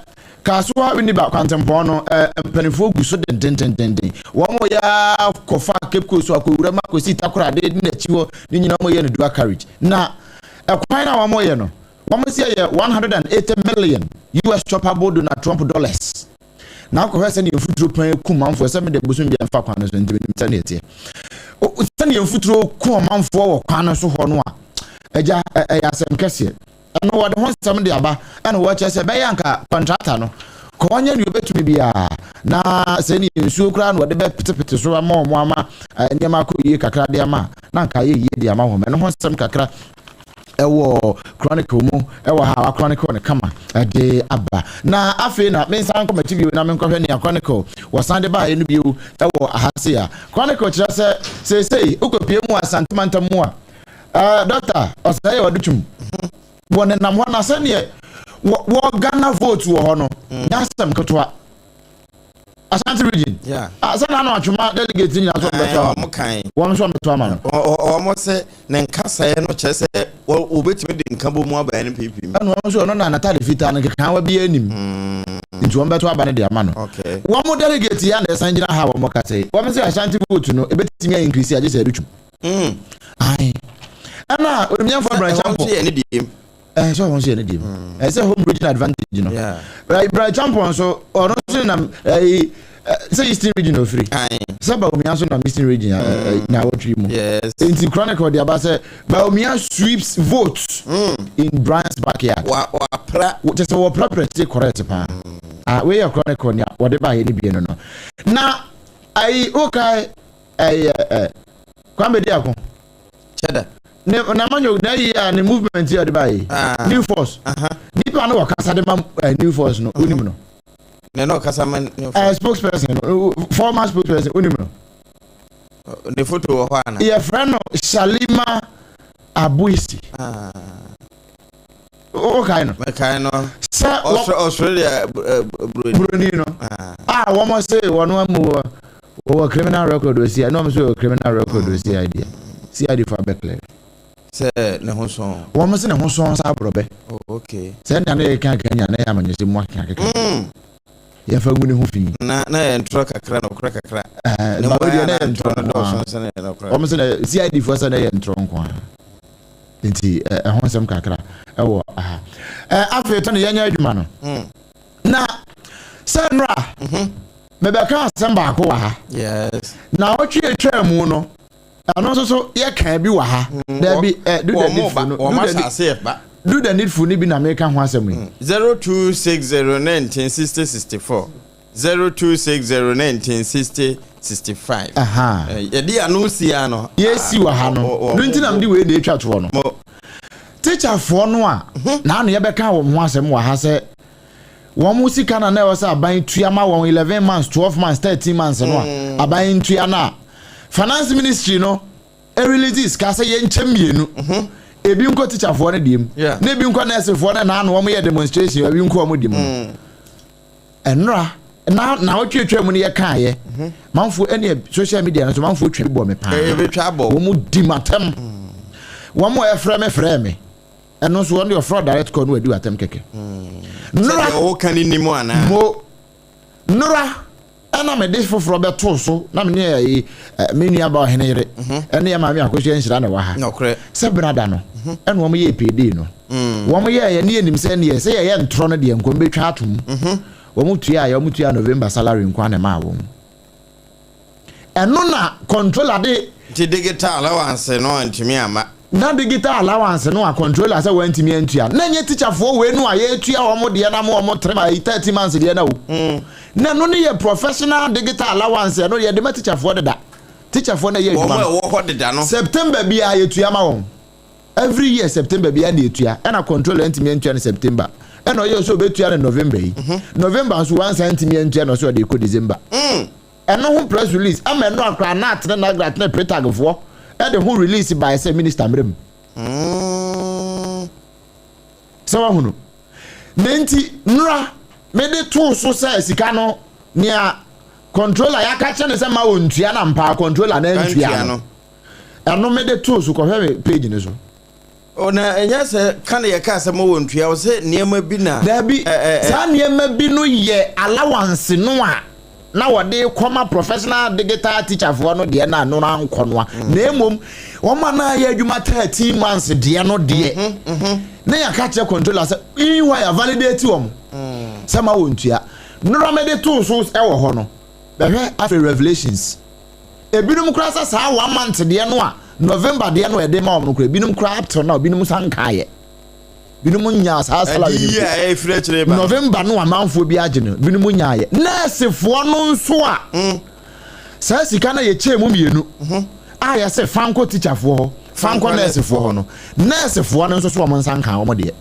Kasoa Winneba kwantempɔn no, mpanimfoɔ gu so dendendendenden. Wɔn mo yɛ kɔfa Cape Coast so akɔwura mu akɔsi Takoradi ne n'akyi hɔ ne nyinaa, wɔn yɛ no dual carriage. Na ɛkwan na wɔn yɛ no, wɔn si yɛ 180 million US choppable Donald Trump dollars. Na akɔhwɛ sɛ ne mfuturo pan kum manfoɔ sɛ mede bosom bi mfa kwan no so, nti menim sɛ ne ɛteɛ sɛdeɛ mfuturo ku ɔmanfoɔ wɔ kwan no so hɔ no a, agya, ɛyɛ asɛm kɛseɛ. Ɛno wɔde ho nsɛm de aba ɛna wɔkyerɛ sɛ ɛbɛyɛ anka contractor no kɔ ɔnyɛ nea obɛtumi biara na sɛ ne nsuo koraa na wɔde bɛpetepete so ama wɔn ama nneɛma akɔ yie kakra de ama na anka ayɛ yie de ama wɔn. Ɛno ho nsɛm kakra ɛwɔ Chronicle mu ɛwɔ ha a Chronicle ne kama ɛde aba. Na afei na mensan nkɔ m'akyi bio na menkɔhwɛ nea Chronicle wɔsan de baeɛ no bio ɛwɔ aha se a Chronicle kyerɛ sɛ seesei wokɔpie mu Asantemantam mu a, Doctor ɔsɛe yɛ wɔde twum wɔ nenam hɔ na sɛneɛ wɔ Ghana vote wɔ hɔ no nyɛ asɛm ketewa. Ashanti Region, ah, sɛ na atwoma delegate nyinaa so ɔmbɛto ama wɔn kan wɔn nso ɔmbɛto ama no. Wɔn sɛ ne nkasaeɛ no kyerɛ sɛ wɔbɛtumi de nka bɔ mu aba NPP mu. Ɛna wɔn nso ɔno na n'ataade fitaa no kekawa bi anim nti wɔn bɛto aba no de ama no. Wɔn mo delegate yi a na ɛsan gyina ha a wɔn kasa yi, wɔn sɛ Ashanti vote no ebɛtumi ayɛ increase agye sɛ ɛde twum. Ayi, ɛna onimnyɛnfo ɛhɔ Abraham nso yɛ ne deɛ mu. Ɛɛ, sɛ ɔmo nso yɛ ne deɛ mu, ɛsɛ home region advantage no. Bryan Acheampong nso, ɔno nso nam ɛyi sɛ Eastern Region ofiri sɛ Bawumia nso nam Eastern Region na awɔtwe mu. Nti Chronicle de aba sɛ Bawumia sweeps votes in Bryan's backyard. Wa wapra. Kyɛ sɛ wɔprapra kyire correct paa. Ah, wei yɛ Chronicle nea wɔde baayɛ no bie no na ayi wokae ɛyɛ Kwame Diako Cheddar. Ne n'amanyo na yi a ne movement yi a ɔde baayɛ New Force, nipa no wɔkasa de ma New Force no, wonim no? Ne na ɔkasa ma ne spokesperson no, former spokesperson, wonim no? Ne photo wɔ hɔ ana? Yɛfrɛ no Shalima Abuisi. Wokae no? Mekae no. Sɛ ɔsoro deɛ buroni. Buroni no a wɔn se wɔn amu wɔ wɔwɔ criminal record wɔ CID, ɛna wɔn nso wɔ criminal record wɔ CID, CID fo abɛclear. Sɛ ne ho sɔn. Wɔn se ne ho sɔn sɛ aborɔbɛ. Oh, okay. Sɛ ɛnna ne yɛ kan kan nya na yɛ amanyɔsɛ mu akeka keka yɛfa ngu ne ho fi. Na yɛ ntorɔ kakra na ɔkora kakra. Ɛɛ Ne ba mu deɛ ayɛ na na yɛ ntorɔ ntorɔ no nko dɔɔso ara. sɛ ne nɔkora. Wɔn sɛ na CID foɔ sɛ na yɛ ntorɔ nko ara, nti ɛho nsɛm kakra ɛwɔ aha. Afei tɔ ne yɛnyɛ adwuma no na sɛ nnora mebɛka asɛm baako wɔ ha na ɔtwe atwa mu no, ɛno nso so yɛka bi wɔ ha dabi ɛ do the Wɔn needful ba no wɔn do the asase yɛ ba. Do the needful ni bi na meka ho asɛm yi. 0260 19 60 64. 0260 19 60 65. Aha. Yɛde ano si ano. Yɛsi wɔ ha no no nti na mede wei na ɛtwa toɔ no. Mo Tikyafoɔ no a naano yɛbɛka wɔn ho asɛm wɔ ha sɛ wɔn mo sika na na ɛwɔ sɛ aban tua ma wɔn 11 months, 12 months, 13 months no a aban ntua no a, Finance Ministry no ɛrelease sika sɛ yɛnkyɛ mmienu, ebi nkɔ tikyafoɔ no deɛ mu na ebi nkɔ nɛɛsefoɔ no naano wɔn yɛ demonstration, ebi nkɔ wɔn deɛ mu no. Ɛnora na wɔtwetwe mu no, yɛkaeɛ manfoɔ ɛne social media no so manfoɔ twa bi bɔ me paa. Ɛbɛtwa abɔ. Wɔn mu di matam, wɔn mu a ɛfrɛ me frɛ me, ɛno nso wɔn de ɔfrɛ direct call no, wadi watam kɛkɛ. Nora sɛdeɛ wɔka ne nim anaa. Mo nora ɛna mede foforɔ bɛtoo so na me ne ɛyi me nua ba ɔhene yere ɛne yɛ maame Akosua Nhyira na ɛwɔ ha Nɔkorɛ. Sɛ benada no ɛna wɔn yɛ payday no, wɔn yɛ yɛ ne yɛ nim sɛ neɛ sɛ yɛyɛ ntorɔ no deɛ nkɔm bɛtwa ato mu. Wɔn tua yɛ wɔn tua November salary nko ana maa wɔn, ɛno na controller de. Nti digital allowance no antumi ama. Na digital allowance no a controller sɛ wɔntumi antua na nyɛ teacherfoɔ wei no a yɛtua wɔn deɛ na mo wɔn tere ma 30 months deɛ na o, na ɛno ne yɛ professional digital allowance. Ɛno yɛde ma teacherfoɔ deda, teacherfoɔ na ɛyɛ wɔn adwuma a no. ɛwɔ hɔ deda no. September biara yɛtua ma wɔn, every year September biara na yɛtua, ɛna controller ntumi antua no September, ɛna ɔyɛ sɛ ɔbɛtua no November yi. November nso wansa ntumi antua no, ɔsɛ ɔde kɔ December. Ɛno ho press release ama ɛno akora na atene na agra atene pretagfoɔ ɛde ho release by sɛ minister mmerɛ mu sɛ wahunu na nti nnora mede too so sɛ sika no nea controller yɛaka kyerɛ ne sɛ ma ɔntua na mpaa controller na antua antua no. No. Ɛno mede too so, kɔhwɛ me page ne so. O na ɛnyɛ sɛ ka na yɛka sɛ mowɔ ntua wo sɛ nneɛma bi na. Daabi. Ɛ, ɛ, ɛ. Saa nneɛma bi no yɛ allowance no a na wɔde kɔma professional digital teacherfoɔ no deɛ na ano no ankɔ no a, na mmom wɔn a na ayɛ adwuma 13 months deɛ no deɛ na yɛaka kyerɛ controller sɛ ihwa yɛ validate wɔn sɛ ma wɔn ntua. Nnora mede too so ɛwɔ hɔ no, bɛhwɛ afei revelations, ebinom koraa sɛ saa one month deɛ no a November deɛ no a yɛde ma wɔn no koraa, ebinom koraa up till now ebinom san nkaayɛ, binom nyaa saa salary ɛde no yi mpo. A ɛfiri akyire ba. November no amanfoɔ bi agye no, binom nyaayɛ. Nɛɛsefoɔ no nso a saa sika no yɛkyɛɛ mu mmienu a yɛsɛ fankɔ teacherfoɔ hɔ, fankɔ nɛɛsefoɔ hɔ no, nɛɛsefoɔ no nso so wɔn nsa nka wɔn deɛ.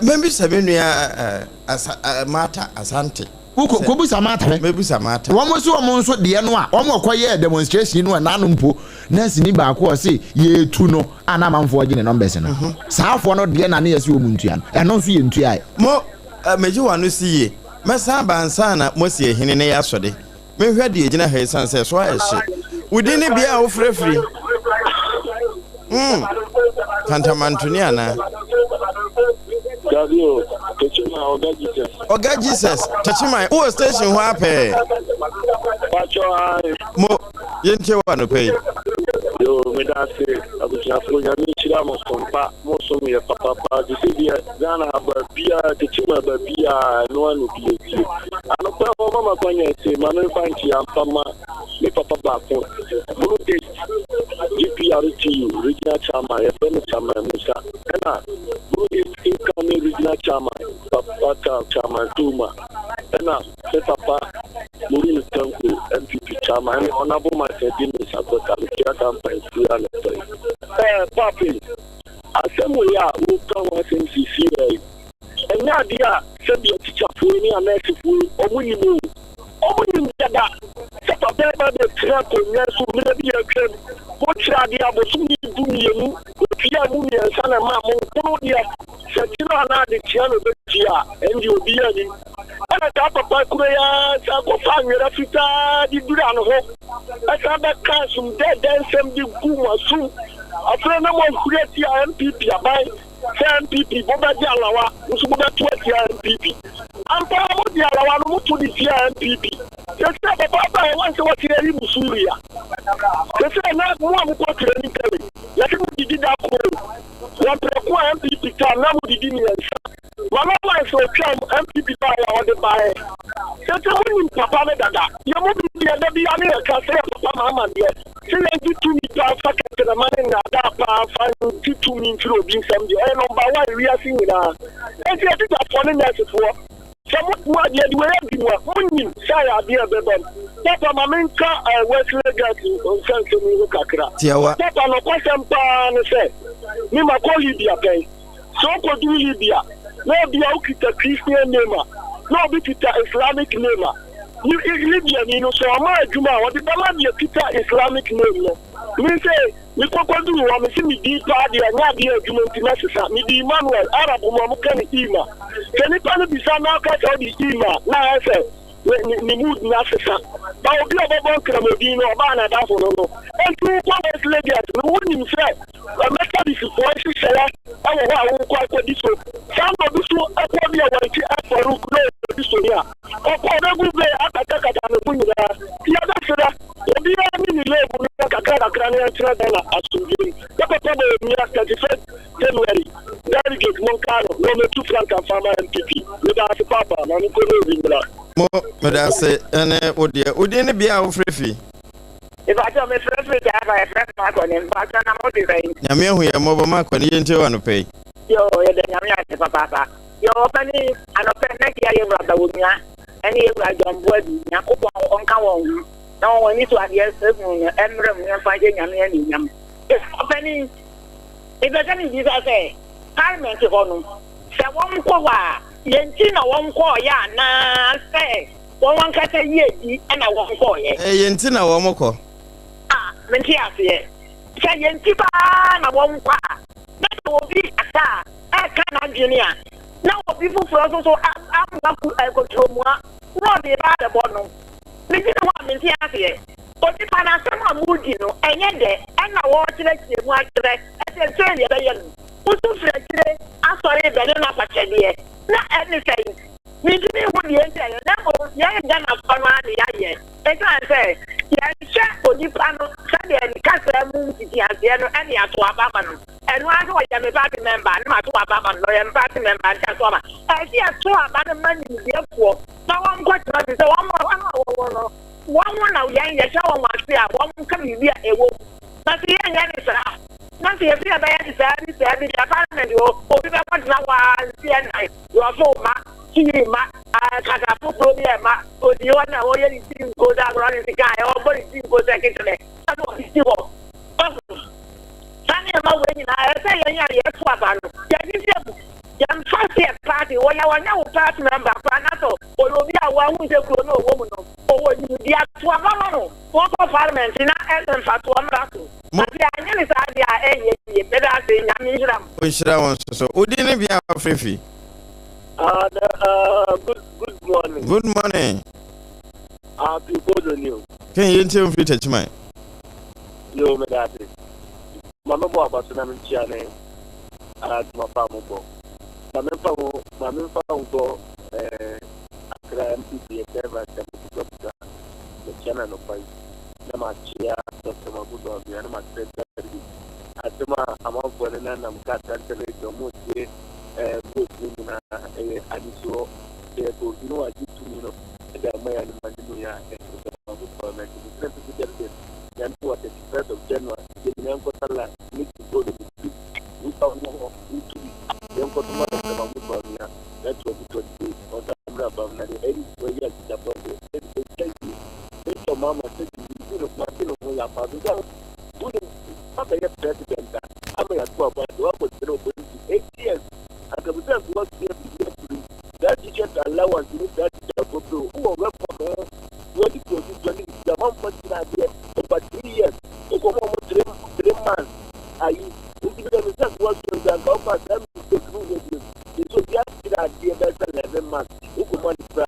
Mɛbisa me nua ɛ, asa ɛ, Martha Asante. Wokɔ kɔbusa Martha hwɛ. Mɛbisa Martha. Wɔn nso wɔn nso deɛ no a wɔn kɔ yɛ demonstration no a n'ano mpo nɛɛse ni baako a ɔse yɛtu no a na amanfoɔ gye ne numbers no, saafoɔ no deɛ na ne yɛsɛ wɔn ntua no, ɛno nso yɛ ntua yɛ. Mo megye w'ano si yie. Mɛsan ba ansa na moasi ahini ne yɛ asɔde. Mehwɛ deɛ gyina ha esiane sɛ so ayɛ hye. Wo din ne bea a wofrɛ firi? Kantamantoni anaa? Dabi o, Techiman, Oga Jesus. Oga Jesus, Techiman, wowɔ station hɔ apɛɛ. Pacho ai. Mo, yɛntie wɔ anɔpa yi. Yo, meda ase abusuafo, Nyame nhyira mo sompa, mo som yɛ papapa. Te sɛ deɛ Ghana ha baabiara, Techiman baabiara, ɛno ano bi etie. Anɔpa hɔ mama kwanya se ma memfa nkyia mfa ma me papa baako. Bono East GPRTU regional chairman, yɛfrɛ no Chairman Musa. Ɛna Bono East incoming regional chairman, Papa Chairman Tuma. Ɛna me papa Maureen Tanko, NPP chairman, ɛna Honorable Martin Dimis Akweka, metua dampan firi anɔpa yi. Papi, asɛm wei a woka ho asɛm sisi yi, ɛnyɛ adeɛ a sɛdeɛ tikyafoɔ yi ne anɛɛsefoɔ yi ɔmo nim o. Ɔmo nim dada sɛ papa yi ba bɛtena akonnwa so mmerɛ bi atwam. Mokyerɛ adeɛ abosom ne 12, otua mu mmiɛnsa na ɛma mo nkono deɛ sɛ kyerɛ anaa adekyea na obɛtua a, ɛndeɛ obiara nim. Ɛna saa papa kuro yi ara san kɔfa nwera fitaa de dura ne ho, ɛsan bɛka asum dɛɛdɛ nsɛm de gu mo asom. Afei na moahuri atia NPP aban sɛ NPP mobɛgye alawa nso mobɛto atia NPP. Ampa ara mogye alawa no moto de tia NPP. Sɛsɛ papa aba a wɔn sɛ wɔte ayi mo Suria. Sɛsɛ na mo a mokɔ training college yɛse mo didi da koro wɔ mprɛko a NPP tam na mo didi mmiɛnsa. Mama lines otwam NPP baeɛ a ɔde baeɛ. Sɛsɛ monim papa no dada. Yɛ mo bi deɛ da bia ne yɛka sɛ yɛ papa ma amadeɛ sɛ yɛngye tumi paa fa kɛtɛnɛma ne nnaadaa paa fa ngye tumi mfiri obi nsɛm deɛ ɛyɛ number one wiase nyinaa. Enti atikyafoɔ ne nɛɛsefoɔ. Sɛ mo mo adeɛ de wei adi mu a, monnim sɛ ayɛ adeɛ a ɛbɛba mu. Papa, ma menka eh, Wesley Gas nsɛnsɛm yi ho kakra. Tiawa. Papa, nɔkwasɛm paa ne sɛ, me makɔ Libya pɛn. Sɛ wokɔduru Libya na ebia wokita Christian name a, na obi kita Islamic name a, Libyani no, sɛ ɔma adwuma a, ɔde bɛma deɛ kita Islamic name no. Me sɛ, mekɔkɔduru hɔ, mese me din paa deɛ, ɛnyɛ adeɛ a adwuma nti mɛsesa. Mede Emmanuel, Arab mu a wɔka no Ima. Sɛ nipa no bisa na ɔka sɛ wode Ima a, na ayɛ sɛ ne, ne, ne mood no asesa. Ba obi a ɔbɛbɔ nkramodin no, ɔbaa n'adamfo no no. Enti wokɔ Wesley Girls no, wonim sɛ Methodistfoɔ nhyehyɛeɛ wɔ hɔ a wokɔ akɔdi so. Saa na obi nso kɔ bi a wɔakyi Farouk na ɔdi so ni a, ɔkɔ ɔbɛgu veil akatakata ne ho nyinaa. Nti yɛbɛsrɛ obiara ne ne level no kakra kakra na yɛntena Ghana asomdwoeɛ mu. Yɛ papa Bawumia 31st January delegate monkaa no na ɔmmɛtu frankaa mfa mma NPP. Meda ase paapa, ma menkɔ ne obi mmra. Mo, meda ase ne wo deɛ. Wo din ne bea a wofrɛ fi? Mepakyɛw me frɛ firi Taraba yɛfrɛ me Makɔne mepakyɛw na mo te sɛn. Nyame ahu yɛn mmɔbɔ Makɔne yɛntie wo anɔpa yi. Yoo yɛda Nyame ase papaapa yoo ɔpanin anɔpa yi mɛkyia yɛn wura Bawumia ɛne yɛn wura John Boadu Nyankopɔn ɔnka wɔn ho na wɔn ani so adeɛ ehunu no ɛmmerɛ mu yɛmfa nhyɛ Nyame anuonyam ɔpanin mepɛ sɛ mebisa sɛ parliament hɔ no sɛ wɔn kɔ hɔ a yɛn ti na wɔn kɔɔyɛ anaa sɛ Wɔn ankasa yiedi na wɔkɔeɛ. Ɛyɛ yɛn nti na wɔkɔ. A, mente aseɛ. Sɛ yɛn nti paa na wɔkɔ a, na sɛ obi rekasa a, ɛreka n'adwene a, na obi foforɔ nso so amoa ku koturomua na ɔde reba abɛbɔ no. Medwene ho a, mente aseɛ. Onipa no asɛm a moredi no, ɛnyɛ dɛ, ɛna wɔrekyerɛkyerɛ mu akyerɛ sɛ sei na yɛbɛyɛ no. Wosu firi akyire asɔre rebɛne no afakyɛdeɛ, na ɛne sɛn? Mentumi nhu deɛ nti a ɛyɛ na mmom yɛn Ghanafoɔ no ara na yɛayɛ. Ɛsiane sɛ yɛnhwɛ onipa no sɛdeɛ ne kasa mu mfitiaseɛ no ɛne ato aba ama no. Ɛno ara sɛ ɔyɛ me party member ne mato aba ama no na ɔyɛ me party member nti ato aba. Ɛsɛ yɛto aba no ma nimdeɛfoɔ na wɔnkɔtena ase sɛ wɔn a wɔwɔ no wɔn na yɛn yɛhyɛ wɔn ase a wɔnka biribi a ɛwɔ mu. Na sɛ yɛnyɛ ne saa na sɛ yɛsɛ yɛbɛyɛ ne saa bi saa bi deɛ parliament hɔ obi bɛkɔtena hɔ ara mfeɛ nnan. Borɔfo mma, Twi mma, kasa foforɔ bi mma, ɔdi hɔ na ɔyɛ ne tiri nko sɛ agorɔ ne sika a ɔbɔ ne tiri nko sɛ ketewa ɛna ɔde si hɔ. Ɔho saa nneɛma wei nyinaa ɛsɛ sɛ yɛn a yɛto aba no yɛhwehwɛ mu yɛmfa sɛ party wɔyɛ wɔnyɛ wo party member koraa na sɛ ɔyɛ obi a wɔahu sɛ kuro no ɔwɔ mu no ɔwɔ nimdeɛ ato aba ma no wɔnkɔ parliament na mfasoɔ mmra so. Mo. Na sɛ yɛanyɛ no saa deɛ a ɛnyɛ yie. Meda ase, Nyame nhyira mo. Ɔnhyira wo nso so. Wo din ne bea a wofrɛ fi? Ah, the, uh, good, good morning. Good morning. Ah, Pipodo ni o. Ken yɛntie wo mfiri Takyiman. Yo, meda ase. Ma mebɔ aba so na menkyia ne adwuma pa a mobɔ. Ma memfa ho, ma memfa ho nkɔ eh, Accra MPP yɛ vice chairman Kuka Mekyia no anɔpa yi. na makyea Dɔkta Mahmood Bawumia na makyerɛ Dade asɛm a amanfoɔ no nanam krataa ntɛm ɔmo tie ɛɛ vote no nyinaa ɛyɛ adesoɔ sɛ yɛkɔ obi no wagye tumi no ɛde ama yɛn anum anim yɛ a ɛyɛ Dɔkta Mahmood Bawumia nti mesrɛ mpp delegate yɛn wɔ 31st of January yɛn nyinaa nkɔsa line ne ti vote no bi nipa wɔ hɔ wotu bi yɛn nkɔto ma Dɔkta Mahmood Bawumia na 2028 ɔnsa mmra bam na deɛ ɛdi ɛyɛ akyitafo deɛ ɛdi ɛtwa yie Victor Mama sɛ biribi no wate ne ho yapa because wonim wabɛyɛ president a ama yɛato aba de wakɔkyerɛ opposition 8 years anka bisa nka wasua biribi afiri saa teachers allowance ne saa teacher kɔpɛ wowɔ record ho 2020 20 amanfoɔ kyerɛ adeɛ over 3 years wokɔ ma ɔmo 3 months ayi nti bi dɛ bisa nka wasua bi anka wofa saa mistake no nyɛ bio nti obi akyerɛ adeɛ bɛyɛ sɛ 11 months wokɔ ma no kura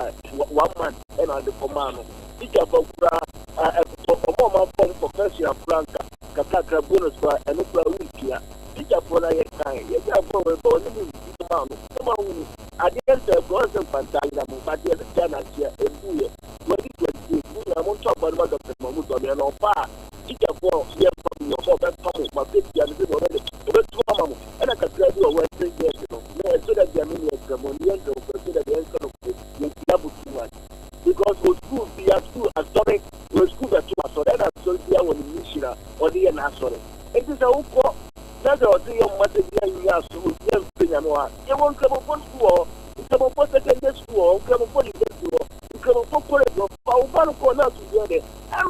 one month ɛna ɔde kɔmaa no teacher fɔ kura ɛfɔ ɔmo a ɔmo afɔm for first year kura nka kakrakra bonus kura ɛno kura wuntua teacher fɔ na yɛ kan yɛde afɔ wɔ ɛfɔ ɔne mu nti maa no ɔmo ahunu adeɛ nsɛ kura ɔsɛ nkwanta ayira mo but yɛde tia na akyea ebu yɛ 2028 mo nyinaa mo ntɔ aba no ma Dr. Mahmood Bawumia na ɔba a teacher fɔ yɛ mpa mo yɛ ɔsɛ ɔbɛpa mo ma fɛ tia no bi na ɔbɛ ɔbɛtu ama mo ɛna kakra bi wɔ western jet no na ɛso dɛ deɛ me ne ɛsrɛ mo ne yɛn nkɛmfo ɛso dɛ deɛ ɛnka no ko yɛn tia bo too much because o school bi a school asɔre o school bɛto asɔre ɛna asɔre bi a wɔ ne mission a ɔde yɛ n'asɔre nti sɛ wokɔ na sɛ ɔde yɛ mma sɛ bi a nyɛ aso obi a mfɛ nyame hɔ a yɛwɔ nkramofo school wɔ hɔ, nkramofo secondary school wɔ hɔ.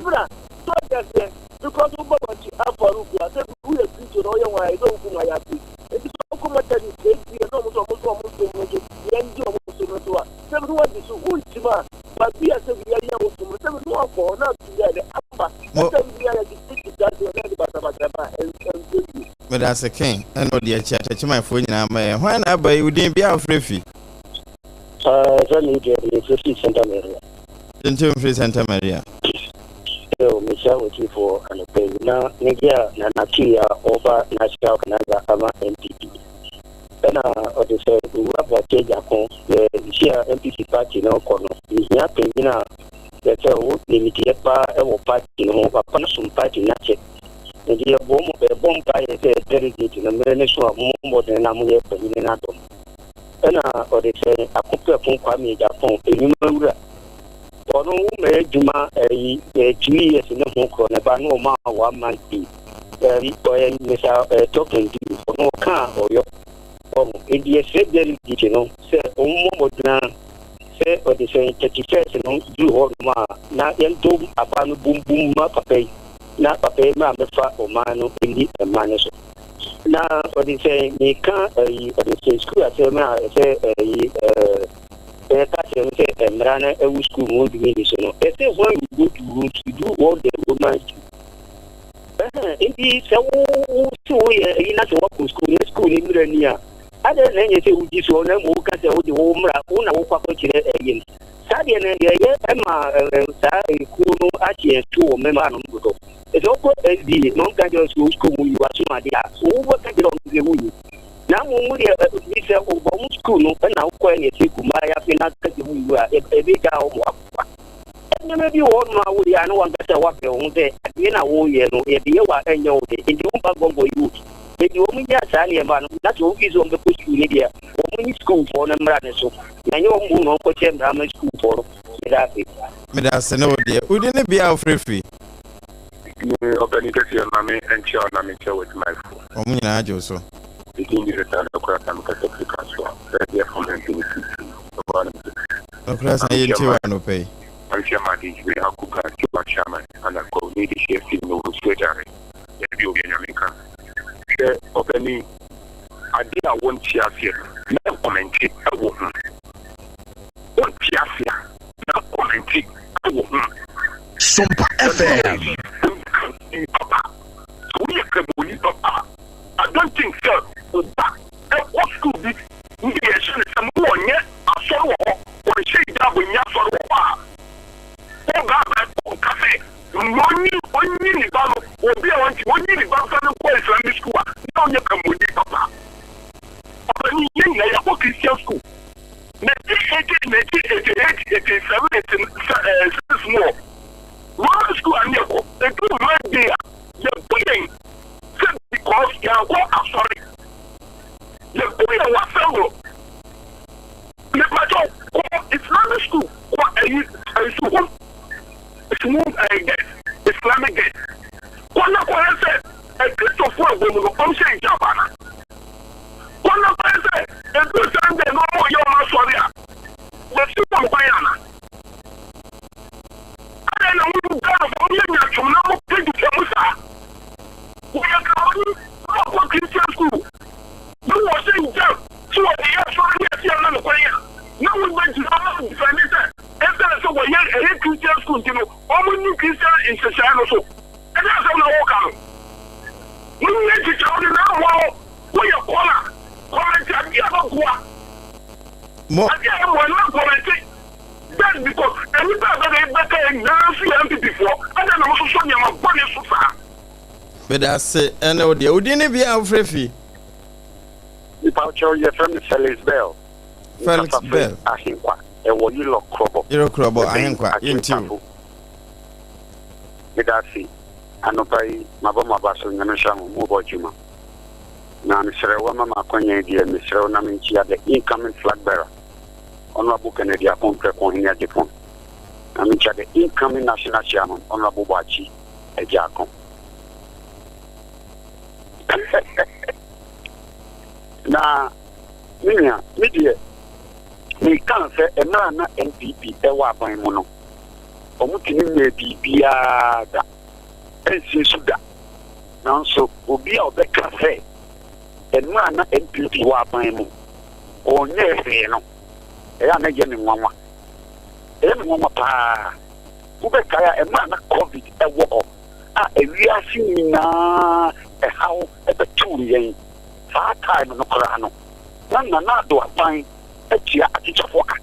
Ɛmmra. So ɔte aseɛ? Because wobɔ wakyi afɔre gu a, sɛ woyɛ Kristo na woyɛ hwan a, yɛbɛwo gu ma yɛafe. Nti sɛ wokɔ Methodist ADA na ɔmo nso ɔmo nso ɔmo som no so, yɛngye ɔmo som no so a, sɛ bi ne wagye so, wonkyim a, baabi a sɛ bi yɛyɛ wo som no, sɛ bi ne wakɔ hɔ na asomdwoe ayɛ dɛ aba. Na Mo. sɛ bi yɛde tete saa deɛ na ɛde basabasa ba a, ɛnkɔ yie. Medase Ken ɛna ɔde akyi akyɛkyɛmanfoɔ nyinaa ma yɛn. Hwan na aba yi? Wo din bia wofrɛ fi? Ɛfrɛ me deɛ mefrɛ fi Santa Maria. Nti mfiri Santa Maria. Yo, mekyia otiefoɔ anɔpa yi na megye a Nana Key a ɔba National Organizer ama NPP. Ɛna ɔde sɛ Owura Boakye Agyarko yɛ nhyia a NPP party no kɔ no, yɛhia panyin a yɛsɛ ɔwɔ nimdeɛ paa ɛwɔ party no ho, papa no som party no akyɛ. Nti yɛbɔ mo yɛbɔ mpaeɛ sɛ delegate no mmerɛ no so a mommɔ mmɔden na moyɛ panyin no adɔm. Ɛna ɔde sɛ Akoprɛko Kwame Agyapong, nnwuma wura. Ɔno wo mɛ adwuma ɛyi 2 years ne ho korɔ ne ba ne ɔma one month bi ɔyɛ Mr talking do ɔno ɔka a ɔyɔ ɔmo edi ɛsrɛ delegate no sɛ ɔmo mmɔ mmɔdena sɛ ɔde sɛ 31st no duru hɔ nom a na yɛnto aba no bumbum ma papa yi na papa yi mmerɛ mɛfa ɔman no ndi mma no so na ɔde sɛ meka ɛyi ɔde sɛ sukuu asɛm a ɛsɛ ɛyi ɛka kyerɛ no sɛ mmara no ɛwɔ sukuu mu wɔntumi ni so no, ɛsɛ when you go to Rome, you do what the Romans do. Nti sɛ wo wo si woyɛ ɛyi na sɛ woakɔ sukuu na sukuu no mmerɛ ni a, adɛn na ɛnyɛ sɛ wogyi soɔ na mmom woka sɛ wode wo mmara wo na wokɔ akɔkyerɛ ɛyi no? Saa deɛ no deɛ ɛyɛ ɛma saa ekuo no ahye yɛn so wɔ mmɛma no dodo. Sɛ wokɔ SDA na ɔnka kyerɛ sɛ sukuu mu yi wasom adeɛ a, wobɛka kyerɛ ɔno sɛ woyi na mmom deɛ bi sɛ ɔbɔ mo sukuu no ɛna wokɔɛ ne ɛsɛ gu mmaa yɛafe na ka sɛ woyi a ɛbɛgya wo ma wakoa. Nneɛma bi wɔ hɔ nom a woyɛ a na wankasa woabrɛ wo ho sɛ adeɛ no a woyɛ no yɛde yɛ wɔ a ɛnyɛ wo de, nti womfa gɔngɔ yi wo nti wɔn nyɛ saa nneɛma no na sɛ wɔn fi sɛ wɔn bɛkɔ sukuu no deɛ, wɔn nyi sukuufoɔ no mmra ne so na nyɛ wɔn mu na wɔn kɔkyerɛ mmra ma sukuufoɔ no. Meda ase. Meda ase ne wo deɛ. Wodi ne bea a wofrɛ Me ɔpanin kɛseɛ, ma me nkyia wo na menkyia w'adwumayɛfoɔ. Wɔn nyinaa gye wo so. Me din de Richard Okurasa, mekasa firi Kasoa, baabi a fam MP no firi tu no, ɛhɔ ara na mekasa firi. Okurasa, yɛntie wo anɔpa yi. Manhyia Madi me Akuga Tiwa Chairman ana Kwawu ne Dehyeɛ Stephen Owusu Agyare baabi a obi anya me nka. Hwɛ ɔpanin, adeɛ a wonte aseɛ no mɛnkɔmɛnte wɔ ho. Wonte aseɛ a mɛnkɔmɛnte wɔ ho. Sompa FM. Papa, sɛ woyɛ Kramoni papa a, I don't think sɛ wo ba ɛkɔ school bi ne yɛhyɛ no sɛ mo wɔnyɛ asɔre wɔ hɔ, wɔnhyɛ hijab nyɛ asɔre wɔ hɔ a, wo ba bɛ ka sɛ ɔnyi ɔnyi ne ba no, obi a ɔnti ɔnyi ne ba nfa no nkɔ Islamic school a, na ɔnyɛ Kramoni papa. Ɔpanin, yɛn nyinaa yɛakɔ Christian school 1980, 1988, 87, 86 mu wɔ Roman school a ne yɛkɔ. Ɛduru Monday a, yɛbu yɛn sɛ because yɛankɔ asɔre, yɛbu yɛn wɔ assembly. Mepatɔ kɔ Islamic school, kɔ ɛyi ɛnsuhum suhum ɛyɛ get Islamic get kɔ na kɔhɛ sɛ Akristofoɔ a ɛwɔ mu no ɔmo hyɛ hijab ana. Kɔ na kɔhɛ sɛ ɛduru Sunday na ɔmo yɛ ɔmo asɔre a, yɛsi wɔn kwan ana. Adɛn na mo Ghanafoɔ moyɛ nyatwom na mopɛ dwetɛ mu saa? Wɔyɛ Kramoni na ɔkɔ Christian school na wɔhyɛ hijab sɛ wɔde yɛ asɔre ne ɛsi ama no kwan a, na wobɛgyina ma defɛnde sɛ ɛsiane sɛ wɔyɛ ɛyɛ Christian school nti no wɔn nni Christian nhyehyɛe no so. Ɛnyɛ asɛm na wɔka no. Monyɛ nkyekyɛw no na mmoa wo. Woyɛ kɔla kɔmɛnti adeɛ a bɛboa Mo. Adeɛ a ɛmmoa no mɛnkɔmɛnti. Just because nnipa a bɛbɛ bɛka yɛ nyinaa nso yɛ NPP foɔ, adɛn na mososɔ nneɛma bɔne so saa? Meda ase ɛne wo deɛ. Wo din ne bea a wofrɛ fi? Mepawokyɛw, yɛfrɛ me Felix Bell. Felix Mekasa firi Bell. Ahenkwa, ɛwɔ Yilɔ Krɔbɔ. Yilɔ Krɔbɔ, Ɛbɛn Ahenkwa, Akyem yɛntie wo. Tafo. Meda ase anɔpa yi, mabɔ mo aba so, Nyame nhyira mo, mobɔ adwuma. Na mesrɛ wo ama me akwanya yi deɛ, mesrɛ wo na menkyia the incoming flag bearer, Honourable Kennedy Akon Preko Ohene Agyepong. Na menkyia the incoming national chairman, Honourable Boakye Agyarko. Na me nua, me deɛ, meka sɛ mmerɛ a na NPP ɛwɔ aban mu no, Wɔntumi nyɛɛ biribiara da, ɛnsi nso da. Nanso obi a ɔbɛka sɛ mmerɛ a na NPP wɔ aban mu wɔnyɛɛ hwee no, ɛyɛ a na ɛyɛ me nwanwa. Ɛyɛ me nwanwa paa. Wobɛkae a mmerɛ a na Covid wɔ hɔ a ewiase nyinaa ɛhaw bɛtoo yɛn, saa time no koraa no, na Nana Addo aban atua atikyafoɔ ka,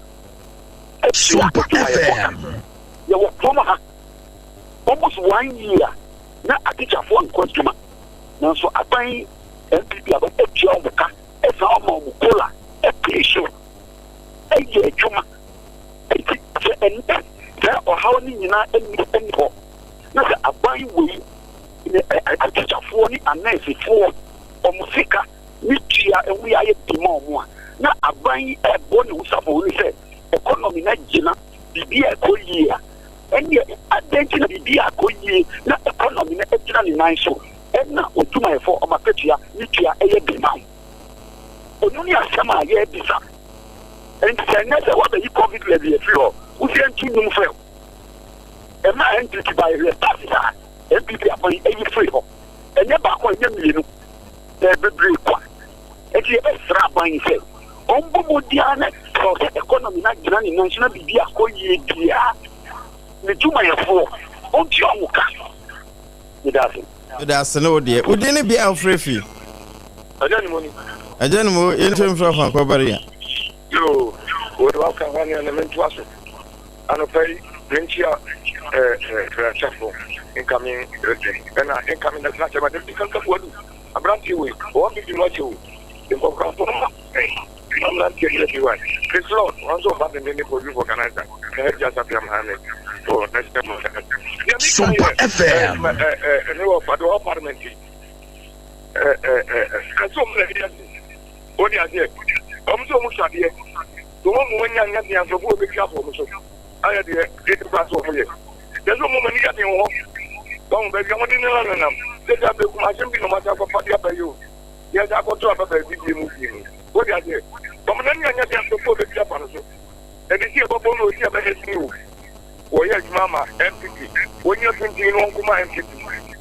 atua adwumayɛfoɔ ka. Yɛwɔ kurom ha almost one year na atikyafoɔ nkɔ adwuma, nanso aban NPP aban atua wɔn ka, ɛsan ama wɔn kola, ɛpee so ɛyɛ adwuma. Enti sɛ ɛnnɛ saa ɔhaw no nyinaa nni nni hɔ, na sɛ aban wei ne atikyafoɔ ne anɛɛsefoɔ wɔn sika ne tua ho yɛ ayɛ den ma wɔn a, na aban yi ɛrebɔ ne ho safohene sɛ economy no agyina, biribi a ɛkɔ yie a, ɛnneɛ adɛn nti na biribi a ɛkɔ yie na economy no agyina ne nan so ɛna odwumayɛfoɔ wɔn akatua ne tua ɛyɛ den ma wɔn? Ɛno ne asɛm a yɛrebisa. Enti sɛ ɛnyɛ sɛ woabɛyi covid levy afiri hɔ, wo sɛ yɛnto nnwom frɛ wo. Ɛma NPP baeɛ hwɛ taxes a NPP aban ayi firi hɔ. Ɛnyɛ baako ɛnyɛ mmienu, ɛyɛ bebree kwa. Enti yɛbɛsrɛ aban yi sɛ ɔmbɔ mmɔden ara na sɛ ɔsɛ economy no agyina ne nan so na biribi akɔ yie deɛ a, ne dwumayɛfoɔ ɔntua wɔn ka. Meda ase. Meda ase ne wo deɛ. Wo din ne bea a wofrɛ fi? Agya ne mo ni. Agya ne mo, yɛntie mfrɛ fa nkɔ Baria. Yoo, wo de waka hɔ nea na mentoa so. Anɔpa yi, menkyia Brasafo incoming president ɛna incoming national chairman Deputy Kanka Buadu. Aberanteɛ wei, wɔn bibi mu akyɛ o. Nkɔkorafo no ma na mmeranteɛ no bi wa. Chris Lord, wɔn nso ɔba dendenne for youth organizer na Hajia Safia Mohammed for national organizer. Deɛ meka yɛ, ɛne wɔ fa de wɔ parliament yi. Ɛsɛ wɔn na ɛyɛ den. Wode aseɛ, wɔn nso wɔn sɔ adeɛ. So wɔn mu wɔn nya nyɛ den nkurɔfoɔ wɔbɛtwa afɔ wɔn so ayɛ deɛ ɛdi kora so wɔn yɛ. Yɛ sɛ wɔn ani yɛ den wɔ hɔ. Wɔn baabi a wɔde ne nenam. Sɛ sɛ abɛkum asɛm bi na wɔn asa akɔfa de aba yi o. Yɛ sɛ akɔto aba baabi bie mu bie mu. Wode aseɛ, wɔn nani anyɛ den nkurɔfoɔ wɔbɛtwa afa no so. Ɛde si ɛbɔbɔ no osi ɛbɛyɛ sin o. Wɔyɛ adwuma ama NPP. Wɔnyina pintinn na wɔnko ma NPP.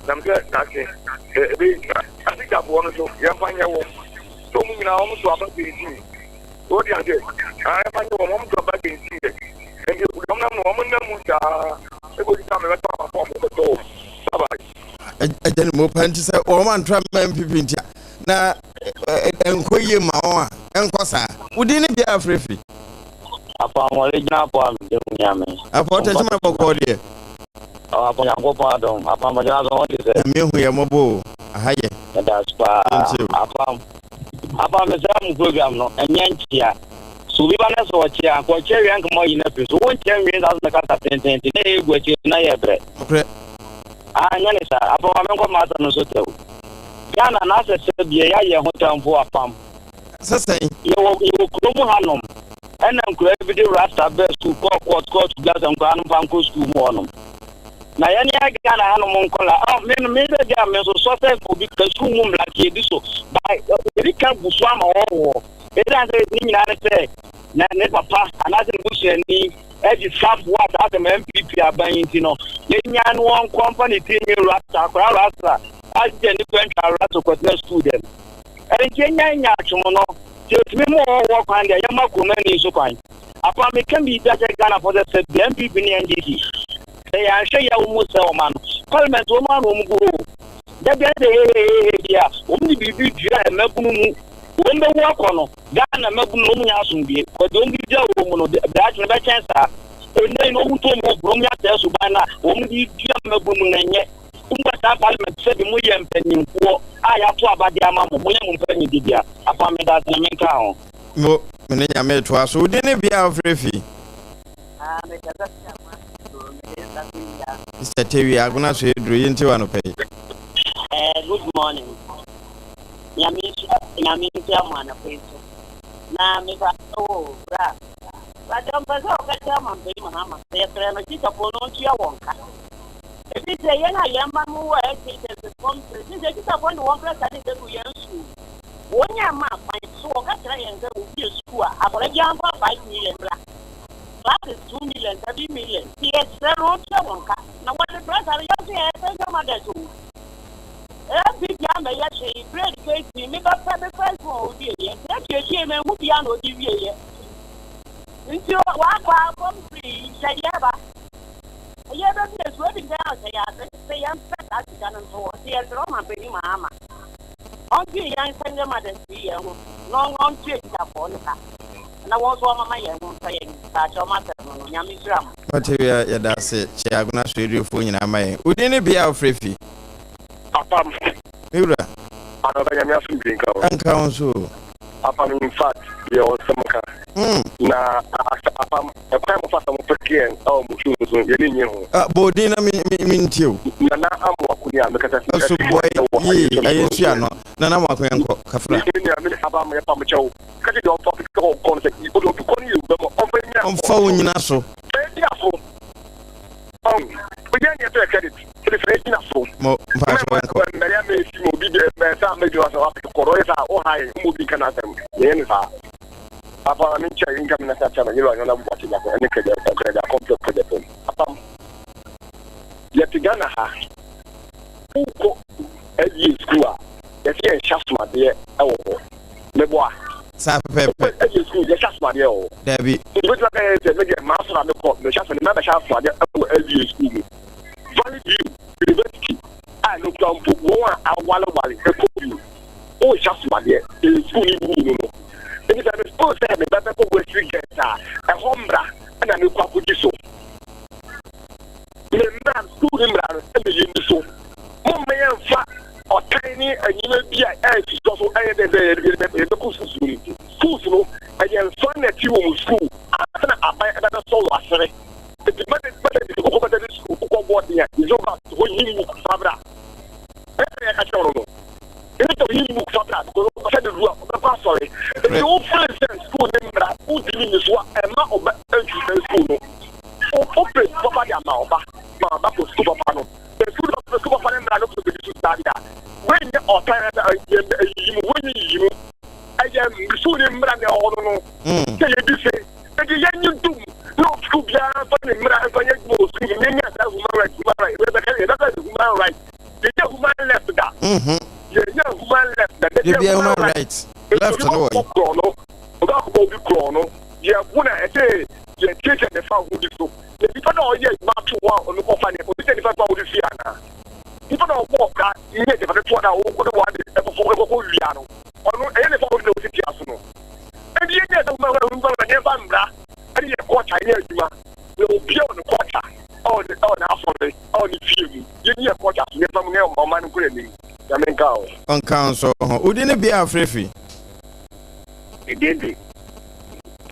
Nam sɛ daakye ɛbɛyɛ adwuma. Atikyafoɔ no nso yɛmfa nyɛ wɔn. Sɛ wɔn nyinaa wɔn to aba pintinn. So wote aseɛ? Ah, yɛmfa nyɛ wɔn. Wɔn to aba pintinn dɛ. Nti wɔn nam no wɔn nam mu saa. Ɛkɔsi sɛ mebɛtɔ aba fam wɔbɛtɔ wɔn. Bye bye. Agya ne mu pa nti sɛ wɔn antra ma NPP nti a na ɛnkɔ yie ma wɔn a ɛnkɔ saa. Wo din ne bia afrɛfiri. Apɔnwɔre gyina apɔ a mede hu Nyame. Apɔ tɛkyɛ ma bɔkɔɔ deɛ. Ɔ apɔ Nyankopɔn adom. Apam ɔgyina so ho te sɛ. Nyame hu yɛ mmɔbɔ o. Aha yɛ. Meda ase paa. Apam. Apam mesrɛ mo program no ɛnyɛ nkyea. So obi ba na sɛ ɔkyea nka ɔkyea wie anka moayi no afiri so. Wo nkyea nwie nsa so na kasa tententen na ɛgu akyire na yɛ brɛ. Nokorɛ. Ah nyɛ ne saa. Apam ma menkɔ m'asɛm no so tɛw. Ghana n'asɛ sɛ bia yɛayɛ ho tamfo apam. Sɛ sɛn? Yɛwɔ yɛwɔ kuro mu hanom ɛna nkoraa bi de rasta bɛɛ sukuu kɔɔ court court bia sɛ nkoraa no mfa nkɔ sukuu mu hɔnom. Na yɛne yɛ Ghana hanom nkɔla oh, me no me sɛ gya me nso sɔ sɛ obi ka sukuu mu mmara nti yɛdi so ba yɛdi ka gu so ama wɔwɔ ɛsiane sɛ ne nyinaa ne sɛ na ne papa anaasɛ ne busuani ɛde sika boa saa asɛm NPP aban yi nti no yɛnya no wɔnkɔ mfa ne tiri nwi rasta akwaraa rasta agye ne kwantwa rasta kɔtena sukuu dɛm. Ɛnti yɛnyae nyaatwom no, sɛ yɛtumi ma ɔhɔhoɔ kwan deɛ, yɛmma kuromani nso kwan. Apa meka biribi akyerɛ Ghanafoɔ sɛ sɛ bia NPP ne NDC, sɛ yɛanhwɛ yie a wɔn sɛ ɔman no. Parliament wɔn ara na wɔn gu hɔ o. Da biara sɛ hehehehe bi a, wɔn de biribi dua mmabunu mu. Wɔn bɛwu akɔ no, Ghana mmabunu no wɔn nya asomdwie. Kɔ deɛ wɔn de dua wɔn mu no, daakye no bɛkyɛn saa. Ɛnnɛ yi no wɔn nto wɔn ho wɔn nya saa suban no a wɔn de dua mmabunu mu no ɛnyɛ. Mo saa parliament sɛbi mo yɛ mpanyinfoɔ a yato aba de ama mo, mo yɛ mo mpanyin dibea. Afa me dase na me nkaa ho. Mo, me ne Nyame retoa so. Wo din ne bea a wofrɛ fi? Ah, me kasa fi Agona so, me de nsa tewia. Sister Tewia, Agona so eduru, yi nti wa anɔpa yi. Eh, good morning. Nyame nhyira, Nyame nhyira mo anɔpa yi so. Na me ba o, bra. Bàtà mpɛ sɛ ɔka kyerɛ Mampanyin Mahama sɛ yɛsrɛ no tikyafoɔ no ɔntua wɔn ka. Efisɛ yɛn a yɛn mma no wɔ SHS fam sɛ seesei tikyafoɔ de wɔn prɛsa de begu yɛn sukuu. Wɔnya mmaa kwan so wɔka kyerɛ yɛn sɛ wɔbue sukuu a, akwadaa biara mfa 5 million mmra. Classes 2 million, 7 million. Nti yɛsrɛ no ɔntua wɔn ka na wɔde pressure no yɛn nso yɛyɛ single mothers o. NPP amɛyɛ hwee. Free education, me bɛpɛ me first born owie yɛ nti atuatua mu ehu bia na ɔde wie yɛ. Nti wakɔ akɔm firi hyɛdeɛ ba ɛyɛ bɛbi esu ebi nkyɛn a ɔhyɛ yɛ ase sɛ yɛn pɛ saa sika no nso wɔ nti yɛsrɛ ɔmanpanyin Mahama ɔntwe yɛn single mothers yi yɛn ho na ɔntwe tikyafoɔ no ka na wɔn nso ɔmama yɛn ho ntɔ yɛn. Baakyɛ ɔmo asɛm no, Nyame nhyira mo. Ɔte wia, yɛda ase. Kyɛ Agona so aduriofoɔ nyinaa ma yɛn. Wodin ne bea a wofrɛ fi? Apam. Me wura. Anɔpa, Nyame asomdwe nka wo. Ɛnka wo nso o. Apam, in fact deɛ ɔnsɛm ka na apam ɛkwan mo fa sɛ mo peke yɛn ɛwɔ mo show no so, yɛne nye ho. Ah, bɔ odin na me ntie o. Nana Amoako ni a mekasa fi ɛso bɔe yie, ɛyɛ nsu ano. Nana Amoako, yɛnkɔ kafra. Ne nua me apam, yɛpa mo kyɛw kɛse deɛ ɔmfa peke kɔ kɔ no sɛ ɔde obi kɔ no yɛ wura mu, ɔmfa nyina. Ɔmfa wo nyina so. Fɛ gyina so ɔn oyɛ neɛ sɛ credit ɛde fɛ gyina so. Mo mpakyɛ, yɛnkɔ. Mmɛyɛ mɛsi ma obi deɛ mɛ sɛ amɛgyina sɛ wapeke kɔ no ɔyɛ sɛ ɔha yɛ ɔma obi nka n'asɛm, yɛyɛ ne saa. Papa, mi nkyɛn nka mi nasa kyɛn yɛrɛ ɔnyɛ na bu ati nyako ɛne kɛdɛ kɛdɛ akɔmpɛ kɛdɛ fam. Apam, yɛte Ghana ha, wokɔ ɛyɛ sukuu a yɛsɛ yɛn hyɛ asomadeɛ ɛwɔ hɔ, mɛboa? Saa pɛpɛpɛ. Ɛyɛ sukuu yɛhyɛ asomadeɛ wɔ hɔ? Dabi. Nti bɛtumi aka yɛ sɛ mɛdeɛ maa so na mekɔ mehyɛ asomadeɛ, mɛbɛhyɛ asomadeɛ ɛwɔ ɛyɛ sukuu mu? Valley View University a ɛno kura mpo, wɔn a awalewale ɛkɔ bi wɔnhyɛ asomadeɛ, ɛyɛ sukuu ne wuru no. Nti sɛ mesoo sɛ meba bɛkɔ Wesley Girls a, ɛhɔ mmara ɛna mekɔ akɔgye so me mmara, sukuu ne mmara no ɛna yɛni so. Momma yɛmfa ɔtan ne anyima bi a ɛɛsosɔ so ɛyɛ dɛ sɛ yɛbɛkɔ sukuu no mu. Schools no ɛyɛ nsɔre na ɛte wɔ mu sukuu ansa na aban ɛbɛbɛsɔ wɔ asere. Nti mɛtɛdi wokɔ mɛtɛdi sukuu, wokɔ bɔɔden a yɛsɛ wokɔ hɔ hymn book fabra, ɛna yɛka kyerɛ wo no ɛne sɛ hymn book fabra because ɔhyɛ de du a ɔbɛkɔ asɔre. Nti wofere sɛ sukuu ne mmara wontumi nni so a, ɛma ɔbɛ antwi sɛ sukuu no wopɛ papa de ama ɔba ma ɔba kɔ sukuu papa no, sɛ sukuu no sukuu papa ne mmara no pɛ bɛdi so saa deɛ a, wonyɛ ɔtan ɛyiyi mu, wonyɛ yiyi mu, ɛyɛ sukuu ne mmara na ɛwɔ no sɛ yɛdi se. Nti yɛnyi ntom na sukuu biara mfa ne mmara mfa nyɛ adwuma wɔ sukuu mu. Yɛnya saa human right, human right yɛbɛka, yɛbɛka sɛ human right, yɛnya human left da, yɛnya human left da. Yɛbia human right left no wɔ yi. Korɔ no ɔbɛ akɔbɔ obi korɔ no, yɛbo na ɛsɛ yɛtiatia ne fa ahodi so, na nipa na ɔyɛ adwuma ato hɔ a ɔno kɔfa ne obi sɛ nipa fa ahodi fi ana nipa na ɔbɔ ɔka nyɛ gyapade toa na ɔkɔ de wɔn ade ɛkɔkɔ ɛkɔkɔ wia no, ɔno ɛyɛ ne fa ahodi na ɔsi tia so no. Ɛdi yɛn nyɛ sɛ human right, human right, yɛn fa mmara ɛne yɛ culture yɛ adwuma na obiara wɔ ne culture ɛwɔ ne ɛwɔ n'asɔre ɛwɔ ne fie mu. Yɛn yɛ culture so yɛn fa mu ne ɔman no nkɔ n'anim. Nyame nka o. Ɔnka nso ho. Wodi ne bea a wofrɛ fi? Edin de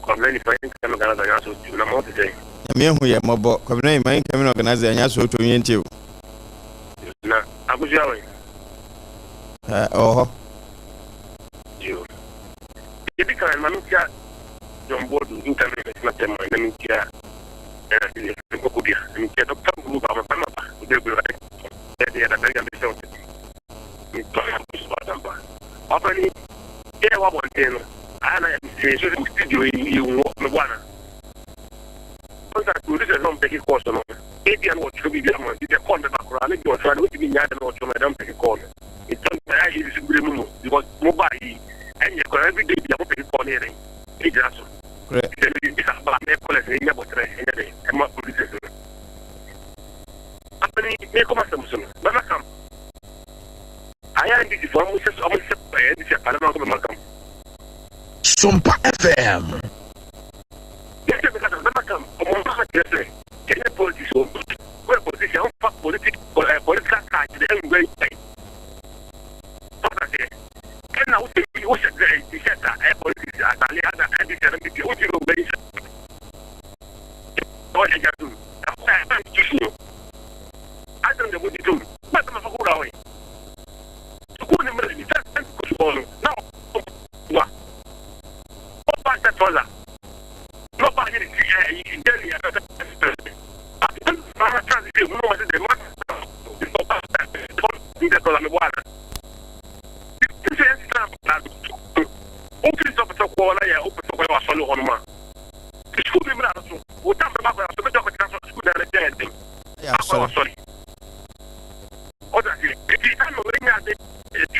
Kwabena Nifa, Incoming Organizer Anya So Tu na mo te sɛ. Nyame ahu yɛ mmɔbɔ. Kwabena Nifa, Incoming Organizer Anya So Tu, yɛntie o. Na akosua wɔ Ɔwɔ hɔ. Yo. Ebi kan ma mentia John Boadu, incoming national chairman, na mentia Nkɔkɔdua, na mentia Dr. Nguru ba ma ba Obegbere ɛde yɛda bɛn nyame sɛ ɔtete ntɔ ya so atampa. Ɔpɛni yɛ wɔ abɔnten no ayɛ na yɛ so sɛ studio yi yɛ wɔ meboa na contact producers na ɔmpɛki course no, ebia no wɔtwerɛ biribi ama nti sɛ call bɛba koraa ne bi ɔtwerɛ no wotumi nya de na ɔtwerɛ no ɛdɛ ɔmpɛki call no nti ɛyɛ yɛ bi so bere mu mu because mobile yi ɛnyɛ koraa, everyday bi a mopɛki call no yɛ dɛn ɛgyina so sɛ mede bi sa ba mɛ callers no ɛnya bɔterɛ ɛnyɛ dɛn ɛma producers no apani. Mekɔma sɛm so no bɛma kam ayɛ NDC fo ɔmo sɛ ɔmo sɛ ɛyɛ NDC apalama nkɔ bɛma kam. Sompa FM. Yɛsɛ meka sɛ bɛma kam ɔmo mma kyerɛ sɛ ɛnyɛ politics o, wɔyɛ politician ɔmfa political card de ɛnwura yi ɔka sɛ ɛna wosɛ wohyɛ t-shirt a ɛyɛ politics atale ada NDC ana bi wotumi wura yi sɛ ɔyɛ gya tum ɛhɔ a institution no asɛm de wogye tom na sɛ mafa kowura hɔ yi sukuu ne mmerɛ ni sɛ kɔ sukuu no na wa ɔba sɛ tɔla na ɔba yɛ ne ti ɛyi jelly ɛbɛsɛ mama chance bi ehunu ɔmo sɛ dɛ ma ɔba sɛ tɔla mebɔ ana sɛ yɛn sena na wofiri sɛ ɔpɛ sɛ kɔɔ na yɛ wopɛ sɛ kɔyɛ wasɔre hɔ nom a sukuu ne mmara no so.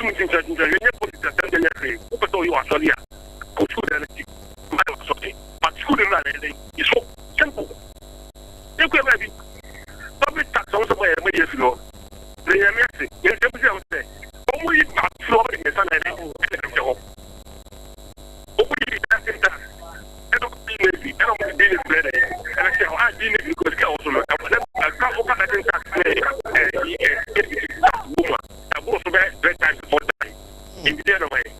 Yɛnsom nkyinkyerɛkyinkyerɛ, yɛnyɛ politics asɛm deɛ nyɛ hwee. Wopɛ sɛ woyɛ w'asɔre a, kɔ sukuu dan no akyi ma yɛ w'asɔre. But sukuu no mmra na yɛ dɛn? Yi so. Simple. Yɛnkɔ yɛ baabi. Public tax a wɔn sɛ wɔyɛ wɔayi afiri hɔ. Na Nyame ase. Yɛn nsɛm bisa ho sɛ, wɔn yi baako firi hɔ wɔde mmiɛnsa na yɛ dɛn? Ɛna ɛhyɛ hɔ. Wɔn yi driving tax ɛna wɔn yi levy ɛna wɔn de D-levy bɛyɛ dɛn? Ɛna hyɛ hɔ. A D-levy no kura sika a ɛwɔ so no, ɛwɔ na ɛka woka driving tax ne ɛyi ɛ tax wɔ mu a, ɛboro so bɛyɛ three times four times. Nti deɛ na wɔyɛ.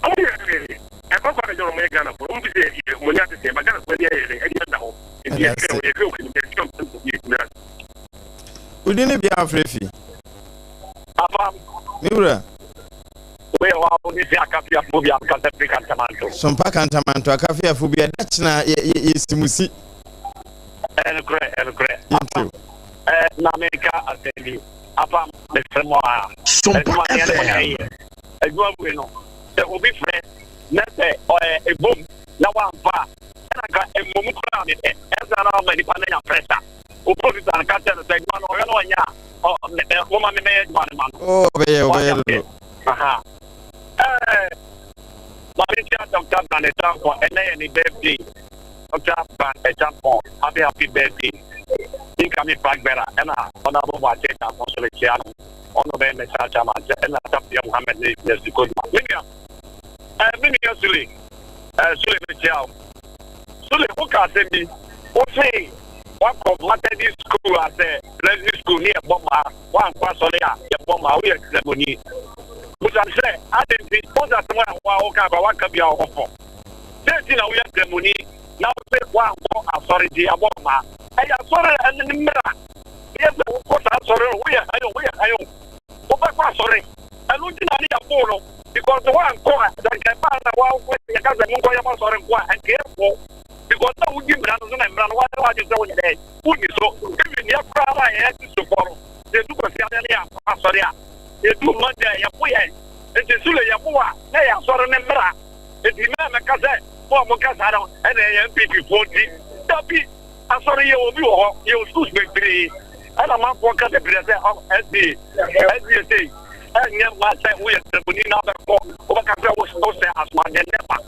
Wɔn yɛ hwee. Ɛkɔ kɔ abɛgya wɔn yɛ Ghana fo. Wɔn fi sɛ yɛ wɔn ani atete ba Ghana fo ani ayɛ dɛ ɛni ada hɔ. Nti yɛ hwɛ yɛ hwɛ wɔn anim yɛ hwɛ wɔn anim yɛ gyina. Wodi ne bia afrɛ fi. Papa. Me wura. Wei yɛ hɔ a wode si akafiafo bi ankasa firi Kantamanto. Sompa Kantamanto akafiafo bi ɛda kyena yɛ yɛ yɛ simusi. Ɛnokorɛ ɛnokorɛ. Yɛntiw. Ɛɛ na meka asɛm bi. Apam mesrɛ mo a. Sompa Adwuma no yɛne mo na FM. ɛyɛ. Adwuma wei no sɛ obi frɛ na sɛ ɔɛ ɛbom na wamfa a ɛna nka mmom koraa mepɛ. Ɛnsa na ɔma nipa no anya pressure. Wo producer no ka kyerɛ no sɛ adwuma no ɔhwɛ na ɔnyɛ a ɔ me ɛ moma me mɛyɛ adwuma no ma no. Oh ɔbɛyɛ Wate ɔbɛyɛ aseɛ? dodo. Aha. Ɛɛ Maame Tia Dr. Brand Acheampong ɛnɛ yɛ ne birthday. Dr. Brand Acheampong happy happy birthday. Incoming flag bearer ɛna Honourable Boakye Acheampong nso mekyia no. Ɔno ɔbɛyɛ National Chairman sɛ ɛna Safia Muhammed ne Yɛsi Koduma. Me nua ɛɛ me nua Sule ɛɛ Sule mekyia wo. Sule woka asɛm bi wose wakɔ Methodist school asɛ Leslie school ne yɛbɔ maa woankɔ asɔre a yɛbɔ maa woyɛ Kramoni. Busa no sɛ adɛn nti wose asɛm a wo a woka koraa woanka biara wɔ hɔ fɔ. Dɛn nti na woyɛ Kramoni na wose woankɔ asɔre nti yɛabɔ wo maa? Ɛyɛ asɔre a ɛne ne mmara. Ɛyɛ sɛ wokɔ saa asɔre no woyɛ hann o woyɛ hann o wobɛkɔ asɔre. Ɛno nti na ne yɛboo no because woankɔ a sɛ nka ɛbaa na woankɔ yɛka sɛ monkɔyɛ mo asɔre nko a nka yɛbɔ because na wodi mmara no so na mmara no woayɛ w'adwene sɛ wonyɛ dɛn wonni so. Even yɛ koraa no a yɛyɛ Kristofoɔ no sɛ yɛdu Kwasiada ne yɛankɔ asɔre a yɛdu Monday a yɛbo yɛn. Nti Sule yɛbo a na ɛyɛ asɔre no mmara. Nti mɛ mɛka sɛ mo a moka saa no ɛna ɛyɛ NPP foɔ nti. Dabi! Asɔre yɛwɔ bi wɔ hɔ, yɛwɔ schools bebree ɛna amanfoɔ ka bebree sɛ ɔ SDA, SDA sei ɛnyɛ mma sɛ woyɛ Kramoni na wobɛkɔ wobɛka sɛ wosɛ asomadeɛ never.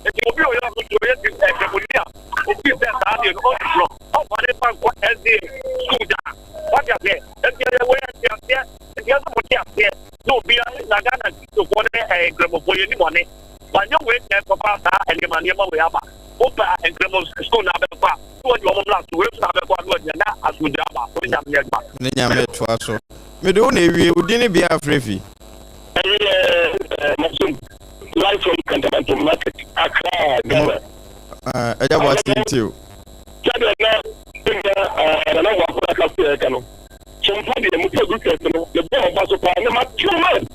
Nti obi a ɔyɛ ɔno nti ɔyɛ Kramoni a obi sɛ saa deɛ no ɔnti no ɔmfa ne ba nkɔ SDA school da. Wate aseɛ? Nti ɛyɛ wei nteaseɛ, nti ɛsɛ mo te aseɛ na obiara na Ghana Kristofoɔ ne ɛɛ Nkramofoɔ yɛnni bɔne. Wanyɛ wei na ɛkɔfa saa nneɛma nneɛma wei aba. Wopɛ a Nkramo school na abɛkɔ a na wadi wɔn mmara so, wei nso na abɛkɔ a na wadi na asomdwoe aba. Wo ne Nyame nyɛ adwuma. Ne Nyame toa so. Mede wo na ewie, wo din ne bea a frɛ fi. Ɛyɛ Masum live from Kantamanto market Accra Ghana. Ɛgya bɔ ase nti o. Sɛdeɛ na nna Nana Boakye aka so yɛ ka no, Sompa deɛ mo producers no me bɔ ɔba so paa na ma two man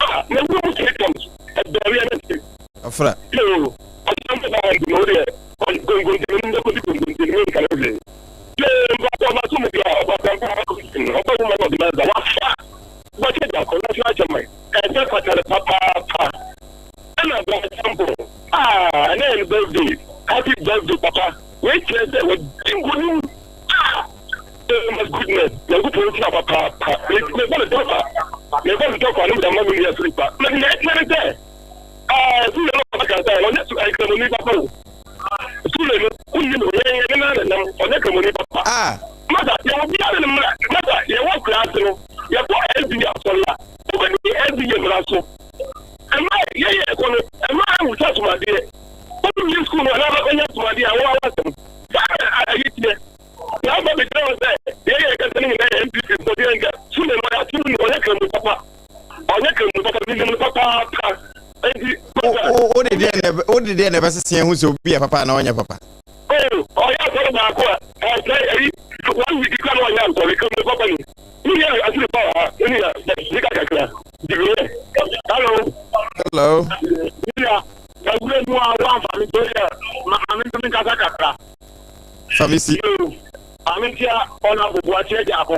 ah na wura mu three times ɛdɔɔre ɛna nti. Afra. Yoo ɔsan bɛ ba ha nti no wo deɛ konkonte no mbɛkɔ di konkonte no menka no hwee. Yoo mpatsɔ ɔba so mu deɛ ɔba sampa ɔba woman organizer wafa Boakye Gyako national chairman ɛsɛ fata no papaapa ɛna Bra Sample ah ɛnɛ yɛ no birthday happy birthday papa wei kyerɛ sɛ wadi nkonim ah oh my goodness Nyankopɔn nhyira papaapa mebɔ ne tɔfa mebɔ ne tɔfa no mede ama me nua Philip a na nea ɛteɛ ne sɛ ah Sule no ɔbɛka sɛ ɔnyɛ kramoni papa o Sule no wonni no yɛn yɛne no nenam ɔnyɛ kramoni papa ah masa yɛwɔ biara ne mmara masa yɛwɔ akura ase no yɛkɔ SDA asɔre a wobɛdi SDA mmara so ɛma yɛyɛ ɛkɔ no ɛma ahu sɛ asomadeɛ wobɛwie sukuu no anaa bɛkɔnya asomadeɛ a wɔwɔ asɛm saa na ayɛ teɛ na aba bɛgyina hɔ sɛ yɛyɛ ɛkasa no nyinaa yɛ NPP mpo deɛ nka Sule no ɔyɛ ato no ɔnyɛ kramu papa ɔnyɛ kramu papa menim no papaapa enti wode deɛ na wode deɛ na ɛbɛsese ho sɛ obi yɛ papa anaa ɔnyɛ papa. Ɔyɛ asɔre baako a ɛsɛ ɛyi one week kura na ɔnyɛ asɔre kramu papa ni ne nua asiri pa wɔ ha ne nua sika kakra dibiɛ hello. Hello. Nua ɛwura mu a wɔamfa me to yɛ maame nso me nkasa kakra. Famisi. Yoo maame ntia ɔna abobo akyerɛ gyaako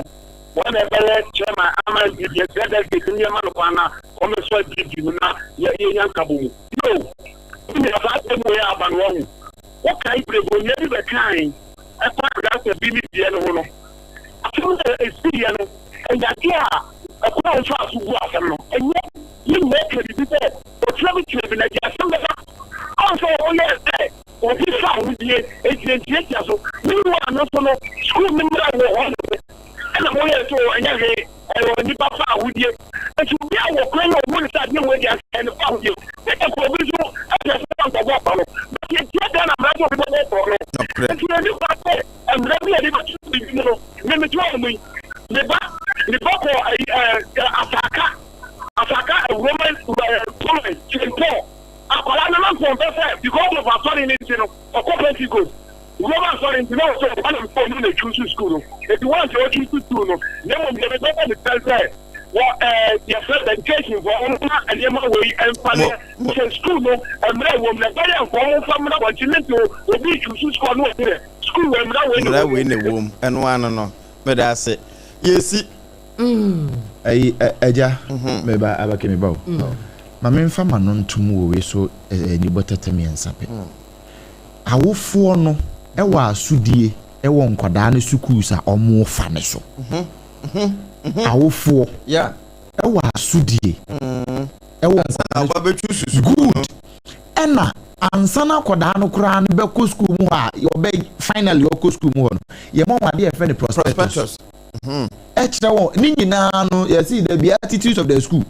wɔn na ɛbɛyɛ chairman ama NPP ɛsrɛ delegate no yɛma no kwan na wɔmɛsɔ NPP mu na yɛnya nkabɔ mu. Yoo nua saa asɛm wei aba no wahu wokae berɛ bi bɛkae ɛfa rasta bi ne deɛ no ho no asɛm no ɛsiiɛ no ɛyɛ adeɛ a ɛkwan a wɔfaa so bu asɛm no ɛnyɛ. Ne nyinaa ka biribi sɛ ɔkyerɛ bi kyerɛ bi na gye asɛm bɛba. Ɔn sɛ ɔyɛɛ sɛ obi fa ahodie nti yɛntiatia so. Meanwhile no nso no sukuu no mmara wɔ hɔ nom ɛna moyɛɛ sɛ ɛnyɛ hwee ɛwɔ nnipa fa ahodie nti obi a wɔ kwan a ɔhu ne sɛ adeɛ wei deɛ ɛyɛ ne fa ahodie na ɛkɔ obi nso ɛpɛ sɛ ɔnkɔbɔ korɔ no but yɛtia Ghana mmara sɛ obi bɛbɔ korɔ no nti yɛnni kwan sɛ mmara bi a yɛde bɛto biribi mu no me mete hɔ nom yi me ba me ba kɔ ɛyi ɛɛ Asaka Asaka Roman Roman St Paul akwadaa no na nkɔmpɛ sɛ because of asɔre no nti no ɔkɔ Pentecost Roman asɔre nti na ɔsɛ ɔba na mekɔ ɔno na choose school no eti once ɔchoose school no na mmom deɛ mepɛ sɛ mekyerɛ sɛ wɔ ɛɛ yɛfrɛ sɛ education fo wɔn ma nneɛma wei mfa ne sɛ school no mmerɛ wɔ mu na ɛbɛyɛ nka wɔn mfa mmra wɔn akyi ne nti obi choose school no ɔsi dɛ school wɔ mmra wei na Mmara wei na ɛwɔ mu. Ɛno ano no, meda ase. Yɛsi. Ayi agya meba abake meba o. Ma memfa m'ano ntom wɔ wei so anibɔ tɛtɛ mmiɛnsa pɛ. Awofoɔ no wɔ asodie wɔ nkwadaa no sukuus a wɔfa no so. Awofoɔ wɔ asodie wɔ nkwadaa no good ɛna ansa na akwadaa no koraa no bɛkɔ sukuu mu hɔ a ɔbɛ finally ɔkɔ sukuu mu hɔ no yɛma wɔn adeɛ yɛfrɛ no prospectus. Ɛkyerɛ wɔn ne nyinaa no yɛsi the beatitudes of the school.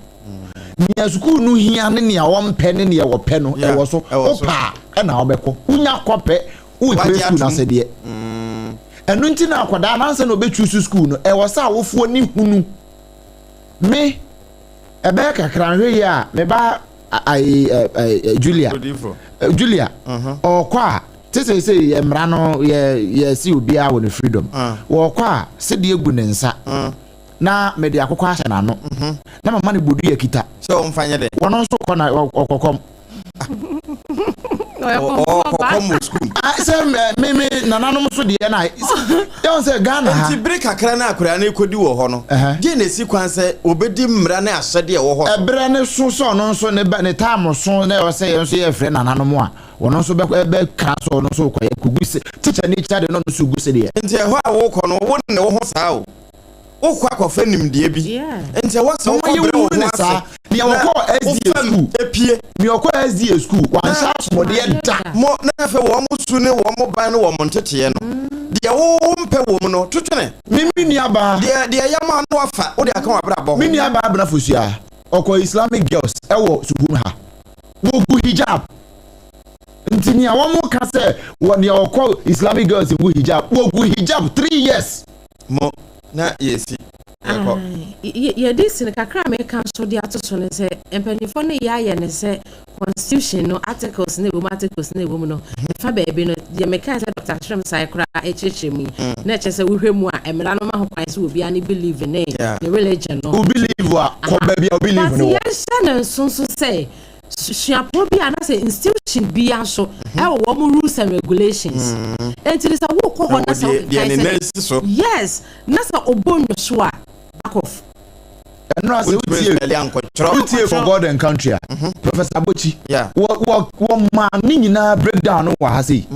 Nea sukuu no hia ne nea wɔmpɛ ne nea wɔpɛ no ɛwɔ so. Wopɛ a ɛna wobɛkɔ. Wonya kɔ pɛ wompɛ sukuu no asɛdeɛ. Ɛno nti na akwadaa no ansa na ɔbɛtwi so sukuu no ɛwɔ sɛ awofoɔ ne hunu. Me ɛbɛyɛ kakra nhwɛ yie a me ba ayi Julia Julia ɔkɔ a te sɛ sɛ yɛ mmara no yɛ yɛsi obiara wɔ ne freedom. Wɔkɔ a sɛdeɛ gu ne nsa. Na mede akokɔ ahyɛ n'ano na mama no bodua kita. Sɛ ɔmfa nyɛ dɛ. Wɔn nso kɔ na ɔkɔkɔm. Ɔkɔkɔm wɔ sukuu. Sɛ me me nananom so deɛ na yɛn sɛ Ghana ha. Nti bere kakra na akwadaa no rekɔdi wɔ hɔ no, deɛ na esi kwan sɛ obedi mmara ne ahyɛdeɛ ɛwɔ hɔ so. Ɛberɛ ne so sɛ ɔno nso ne ba ne taamo so na ɛwɔ sɛ yɛn nso yɛfrɛ nananom a ɔno nso bɛ bɛka sɛ ɔno nso kɔ yɛ kogu se tikya ne kyia de na ɔno nso gu se deɛ. Nti ɛhɔ a wokɔ no wo ne wo ho saa o. Wokɔ akɔfa nimdeɛ bi. Nti ɛwɔ sɛ wokɔ brɛ wo ho ase. Nea ɔkɔɔ SDA school. Epie. Nea ɔkɔɔ SDA school wanhyɛ asomɔdeɛ da. Mo na afei wɔn su ne wɔn ban ne wɔn nteteɛ no. Deɛ wo mpɛ wɔ mu no, to twene. Me me nua baa. Deɛ deɛ ɛyɛ ma no wafa wode aka w'abrabɔ ho. Me nua baa Abena Fosuaa, ɔkɔɔ Islamic girls ɛwɔ Suhum ha. Wɔgu hijab. Nti nea wɔn ka sɛ wɔ nea ɔkɔ Islamic girls ngu hijab, wɔgu hijab 3 years. Mo na yɛsi yɛkɔ. Yɛde si no kakra a meka nso de ato so no sɛ mpanyinfoɔ no yɛ ayɛ ne sɛ constitution no articles na ɛwɔ mu, articles na ɛwɔ mu no ɛfa baabi no deɛ meka sɛ Dr. Srem Sai koraa ɛkyerɛkyerɛ mu yi na ɛkyerɛ sɛ wohwɛ mu a mmara no ma ho kwan sɛ obiara ne believe ne ne religion no. O believe a kɔ baabi a o believe ne wɔ. But yɛnhyɛ ne nso nso sɛ suapɔn bi anaasɛ institution bi nso ɛwɔ wɔn rules and regulations nti sɛ wokɔ hɔ na sɛ wokenkan sɛ yes na sɛ ɔbɔ nnwo a, back off. Ɛnura sɛ wotie wotie For God and Country a Professor Abochi wɔ wɔ wɔ maa ne nyinaa breakdown no wɔ ha sei.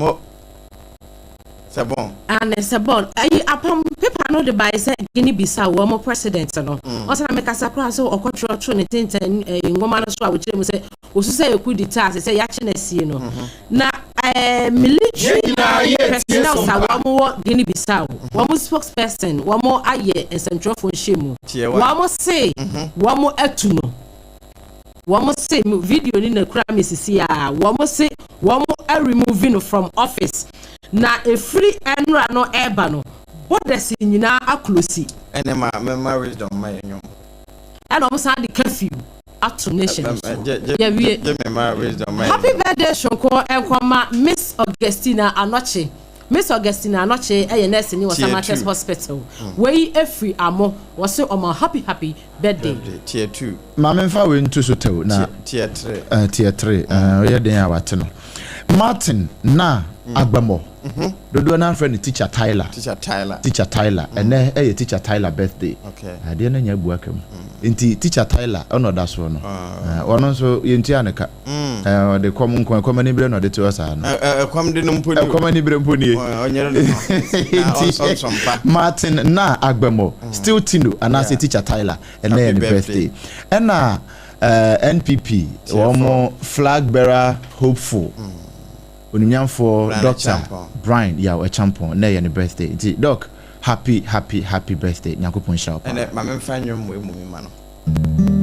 C'est bon. And c'est bon. Ayi apam paper no de bae sɛ Guinea Bissau wɔn president no. Ɔsɛ na mekasa koraa sɛ ɔkɔtwerɛtwerɛ ne tenten nwoma no so a wɔkyerɛ mu sɛ osu sɛ yɛ coup d'etat sɛ yɛakye no asie no. Na military personnel a wɔn wɔ Guinea Bissau, wɔn spokesperson wɔn ayɛ nsɛntwerɛfoɔ nhyɛ mu. Wɔn se wɔn atu no. Wɔn se video ni na kura mi sisi a wɔn se wɔn remove no from office na efiri ɛnura no ɛɛba no borders nyinaa aclose. Ɛnɛ ma mɛma Wisdom ma yɛ nwom. Ɛna wɔn san de curfew ato nation so yɛwie. Happy birthday sonko nkɔma Miss Augustina Anɔkye. Miss Augustina Anɔkye ɛyɛ nurse ni wɔ Samatex Hospital. Wei efiri amo wɔsi ɔmo happy happy birthday. Tier two. Maame nfa wei nto so tɛw na tier three. Tier three ɔyɛ den a wate no Martin na Agbamɔ dodoɔ naa frɛ no Teacher Tyler. Teacher Tyler. Teacher Tyler ɛnɛ ɛyɛ Teacher Tyler birthday. Adeɛ no nya abu aka mu nti Teacher Tyler ɛna ɔda soɔ no ɔno nso yɛntua ne ka ɔde kɔm nko ɛkɔm ani berɛ na ɔde te hɔ saa no. Ɛkɔm de no mpo nie. Ɛkɔm ani berɛ mpo nie. Nti Martin na Agbamɔ still Tino anaasɛ Teacher Tyler ɛnɛ yɛ ne birthday ɛna. NPP wɔn flag bearer hopeful, onimnyamfoɔ Dr. Bryan Yaw Acheampong, na ɛyɛ ne birthday, nti Doc, happy, happy, happy birthday. Nyankopɔn nhyira wo paa. Ɛnɛ ma memfa nnwom wɔ mu mi ma no.